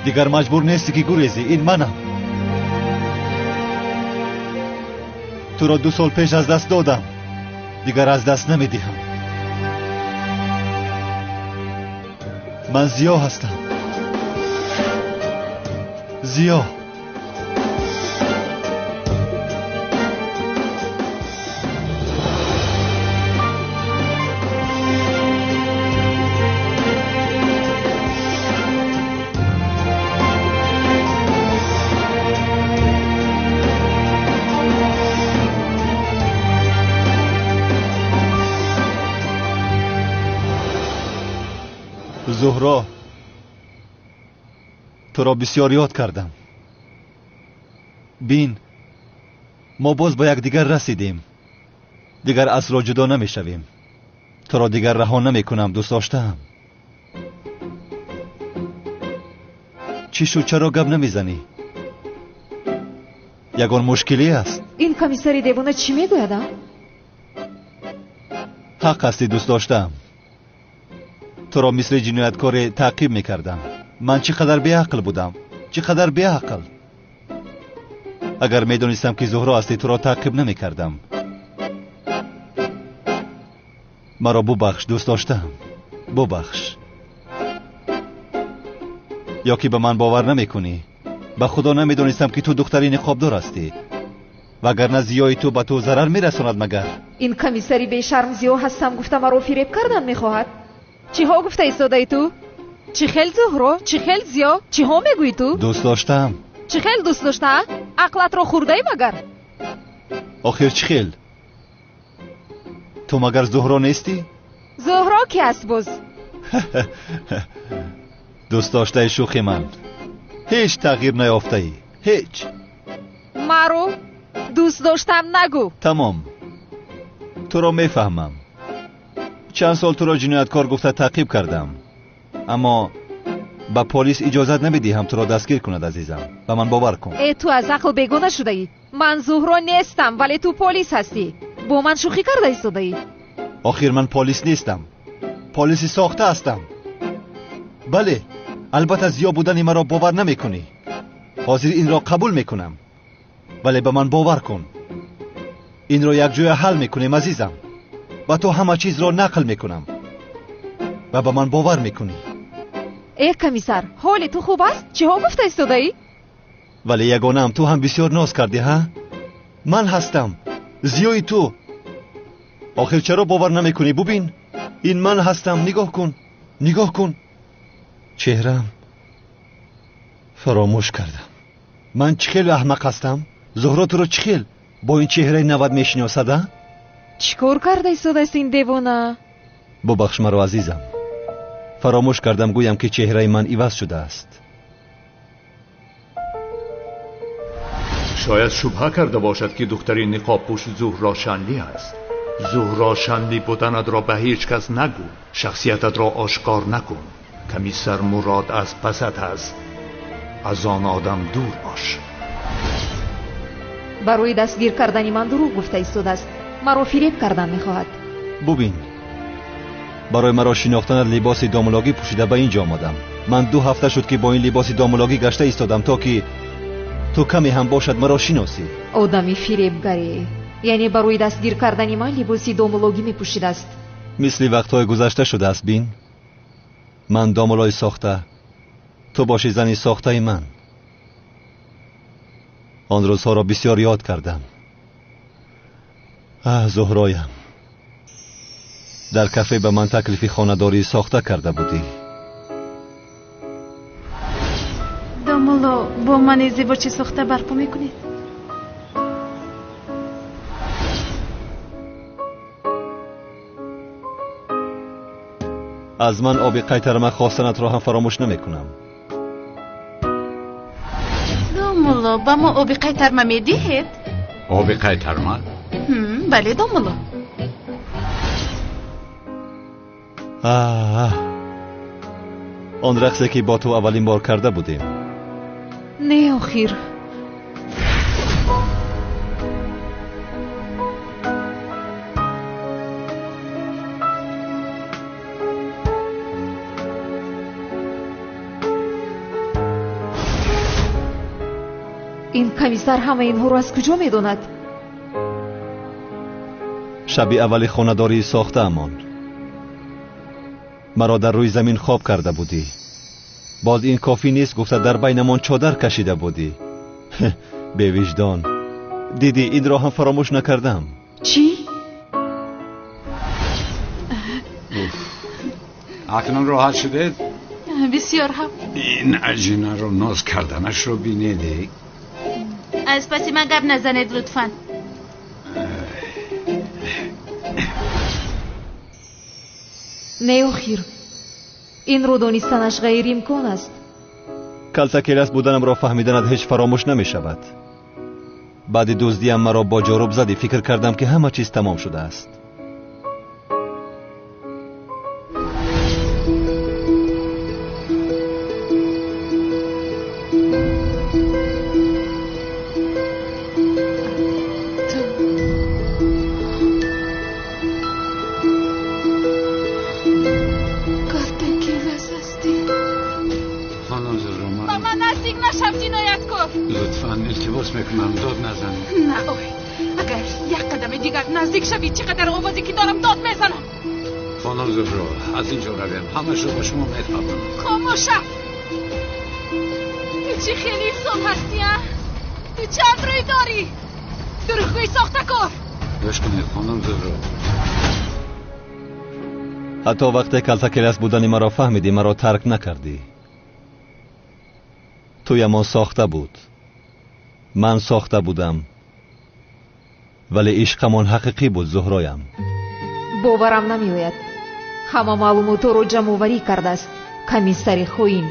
Дигар маҷбур нестӣ ки гурезӣ, ин манам. Туро 2 сол пеш аз даст додам, дигар аз даст намедиҳам. Ман Зиё ҳастам. Зиё. Зуҳро, туро бисёр ёд кардам. Бин, мо боз ба якдигар расидем. Дигар асло ҷудо намешавем. Туро дигар раҳо намекунам, дӯст доштаам. Чӣ шуд, чаро гап намезанӣ? Ягон мушкилӣ аст? Ин комиссари девона чӣ мегӯяд, а? Ҳақ ҳастӣ, дӯст доштаам. Туро мисли ҷинояткоре таъқиб мекардам. Ман чӣ қадар беақл будам, чӣ қадар беақл. Агар медонистам ки Зуҳро ҳастӣ, туро таъқиб намекардам. Маро бубахш, дӯст доштаам, бубахш. Ё ки ба ман бовар намекунӣ? Ба худо намедонистам ки ту духтари ниқобдор ҳастӣ. Вагарна зиёи ту ба ту зарар мерасонад магар? Ин комиссари бешарм Зиё ҳастам гуфта маро фиреб кардан мехоҳад. Чиҳо гуфта истодаи ту? Чӣ хел Зуҳро, чӣ хел Зиё, чиҳо мегӯӣ ту? Дӯст доштаам. Чӣ хел дӯст дошта? Ақлатро хӯрдаӣ магар? Охир чӣ хел? Ту магар Зуҳро нестӣ? Зуҳро ки аст боз? Дӯст доштаи шӯхи ман. Ҳеҷ тағйир наёфтаӣ, ҳеҷ. Маро дӯст доштам нагӯ. Тамом, туро мефаҳмам. Чанд сол туро ҷинояткор гуфта таъқиб кардам, аммо ба полис иҷозат намедиҳам туро дастгир кунад, азизам. Ба ман бовар кун. Э, ту аз ақл бегона шудаӣ. Ман Зуҳро нестам, вале ту полис ҳастӣ. Бо ман шӯхӣ карда истодаӣ. Охир ман полис нестам, полиси сохта ҳастам. Бале, албатта Зиё будани маро бовар намекунӣ. Ҳозир инро қабул мекунам. Вале ба ман бовар кун, инро якҷоя ҳал мекунем, азизам. Ба ту ҳама чизро нақл мекунам ва ба ман бовар мекунӣ. Э, комиссар, ҳоли ту хуб аст? Чиҳо гуфта истодаӣ? Вале ягонаам, ту ҳам бисёр ноз кардӣ, ҳа? Ман ҳастам, зиёи ту. Охир чаро бовар намекунӣ? Бубин, ин ман ҳастам. Нигоҳ кун, нигоҳ кун. Чеҳраам фаромӯш кардам. Ман чӣ хел аҳмақ ҳастам? Зуҳро туро чӣ хел бо ин чеҳраи навад мешиносад, а? Чӣ кор карда истодааст ин девона? Бубахш маро, азизам. Фаромӯш кардам гӯям, ки чеҳраи ман иваз шудааст. Шояд шубҳа карда бошад, ки духтари ниқобпӯш Зуҳро Шанли аст. Зуҳро Шанли буданатро ба ҳеҷ кас нагӯ, шахсиятатро ошкор накун. Комиссар Мурод аз пасат аст, аз он одам дур бош. Барои дастгир кардани ман дурӯғ гуфта истодааст. Маро фиреб кардан мехоҳад. Бубин, барои маро шинохтанат либоси домулогӣ пӯшида ба ин ҷо омадам. Ман 2 ҳафта шуд, ки бо ин либоси домулогӣ гашта истодам, то ки ту каме ҳам бошад маро шиносӣ. Одами фиребгарӣ, яъне барои дастгир кардани ман либоси домулогӣ мепӯшидааст. Мисли вақтҳои гузашта шудааст, бин. Ман домулои сохта, ту боши зани сохтаи ман. Он рӯзҳоро бисёр ёд кардам. Аҳ, Зуҳроям, дар кафе ба ман таклифи хонадории сохта карда будӣ. Домулло, бо ман издивоҷи сохта барпо мекунед? Аз ман оби қайтарма хостанатро ҳам фаромӯш намекунам. Домулло, ба мо оби қайтарма медиҳед? Оби қайтарма? Бале, домулло. Аҳ, он рақсе ки бо ту аввалин бор карда будем. Не, охир. Ин комиссар ҳама инҳоро аз куҷо медонад? Шаби аввали хонадории сохтаамон маро дар рӯи замин хоб карда будӣ. Боз ин кофӣ нест гуфта дар байнамон чодар кашида будӣ. Бевиҷдон, дидӣ, инро ҳам фаромӯш накардам. Чӣ? Акнун роҳат шудед? Бисёр ҳам. Ин аҷинаро ноз карданашро бинед. Аз паси ман гап назанед, лутфан. Не, охир, инро донистанаш ғайриимкон аст. Калтакелас буданамро фаҳмиданат ҳеҷ фаромӯш намешавад. Баъди дуздиям маро бо ҷоруб задӣ, фикр кардам, ки ҳама чиз тамом шудааст. Наздик шавӣ, чӣ қадар овозе ки дорам дод мезанам. Хонум Зуҳро, аз ин ҷо равем, ҳамашро ба шумо мефаҳмонам. Хомӯш шав! Ту чӣ хеле инсон ҳастӣ, а? Ту чанд рӯй дорӣ? Дурӯғгӯи сохтакор! Гӯш кунед, хонум Зуҳро. Ҳатто вақте калтакелас будани маро фаҳмидӣ, маро тарк накардӣ. Туямон сохта буд, ман сохта будам, вале ишқамон ҳақиқӣ буд, Зуҳроям. Боварам намеояд. Ҳама маълумотҳоро ҷамъоварӣ кардааст комиссари хоин.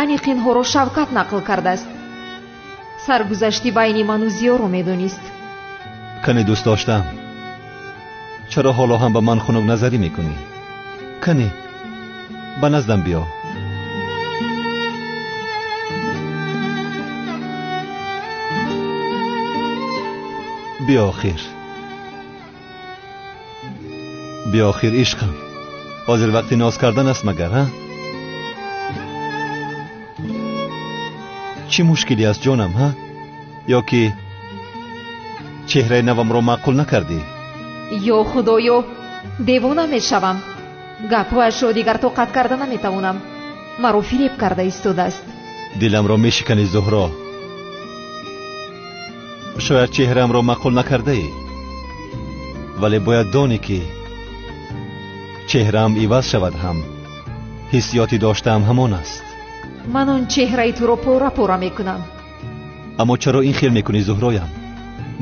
Аниқ инҳоро Шавкат нақл кардааст. Саргузашти байни ману Зиёро медонист. Кани дӯст доштам, чаро ҳоло ҳам ба ман хунукназарӣ мекунӣ? Кани ба наздам биё. Биё охир, биё охир, ишқам. Ҳозир вақти ноз кардан аст магар, ҳа? Чӣ мушкиле аст, ҷонам, ҳа? Ё ки чеҳраи навамро маъқул накардӣ? Ё худоё, девона мешавам. Гапҳояшро дигар тоқат карда наметавонам. Маро фиреб карда истодааст. Диламро мешиканӣ, Зуҳро. Шояд чеҳраамро маъқул накардаӣ, вале бояд донӣ ки чеҳраам иваз шавад ҳам ҳиссиёти доштаам ҳамон аст. Ман он чеҳраи туро пора пора мекунам. Аммо чаро ин хел мекунӣ, Зуҳроям?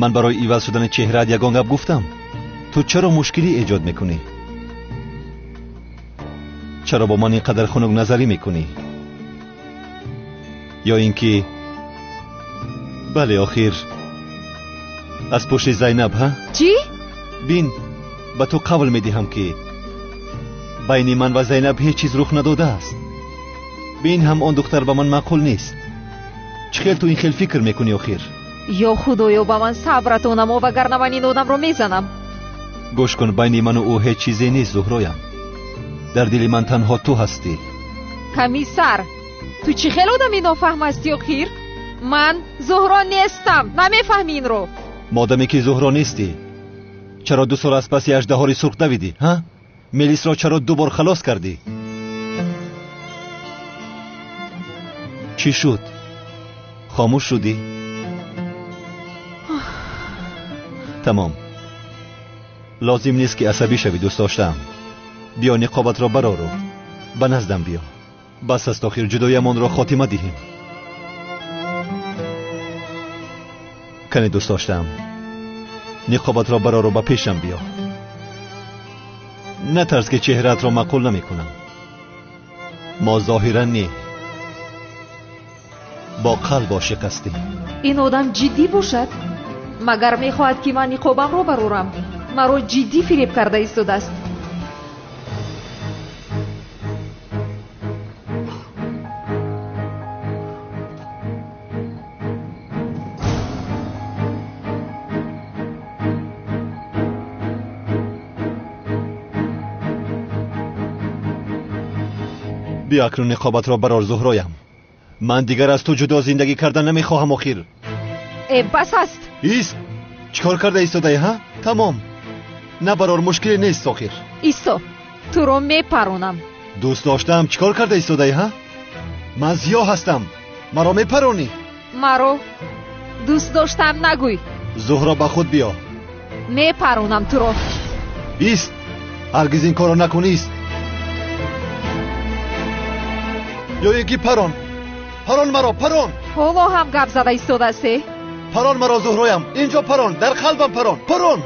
Ман барои иваз шудани чеҳраат ягон гап гуфтам? Ту чаро мушкилӣ эҷод мекунӣ? Чаро бо ман ин қадар хунукназарӣ мекунӣ? Ё ин ки бале, охир аз пушти Зайнаб, ҳа? Чӣ? Бин, ба ту қавл медиҳам ки байни ман ва Зайнаб ҳеҷ чиз рух надодааст. Бин, ҳам он духтар ба ман маъқул нест. Чӣ хел ту ин хел фикр мекунӣ охир? Ё худоё, ба ман сабратон намо, вагарна ман ин одамро мезанам. Гӯш кун, байни ману ӯ ҳеҷ чизе нест, Зуҳроям. Дар дили ман танҳо ту ҳастӣ. Комиссар, ту чӣ хел одами нофаҳм ҳастӣ охир? Ман Зуҳро нестам, намефаҳмӣ инро. Модаме ки Зуҳро нестӣ, чаро 2 сол аз паси аждаҳори сурх давидӣ, ҳа? Мелисро чаро 2 бор халос кардӣ? Чӣ шуд? Хомӯш шудӣ? Тамом. Лозим нест ки асабӣ шавӣ, дӯст доштаам. Биё ниқобатро барору ба наздам биё. Бас аст охир, ҷудоямонро хотима диҳем. Кане дӯст доштаам, ниқобатро барору ба пешам биё. Натарс ки чеҳраатро маъқул намекунам. Мо зоҳиран не, бо қалб ошиқ ҳастем. Ин одам ҷиддӣ бошад? Магар мехоҳад ки ман ниқобамро барорам? Маро ҷиддӣ фиреб карда истодааст. Биё акнун ниқобатро барор, Зуҳроям. Ман дигар аз ту ҷудо зиндагӣ кардан намехоҳам охир. Э, бас аст. Ист, чӣ кор карда истодаӣ, ҳа? Тамом, набарор, мушкиле нест охир. Исто, туро мепаронам. Дӯст доштаам, чӣ кор карда истодаӣ, ҳа? Ман зиё ҳастам, маро мепаронӣ. Маро дӯст доштаам нагӯй. Зуҳро, ба худ биё. Мепаронам туро. Ист, ҳаргиз ин корро накун, ист. Ё ин ки парон, парон маро, парон. Ҳоло ҳам гап зада истодаасте? Парон маро, Зуҳроям, инҷо парон, дар қалбам парон, парон.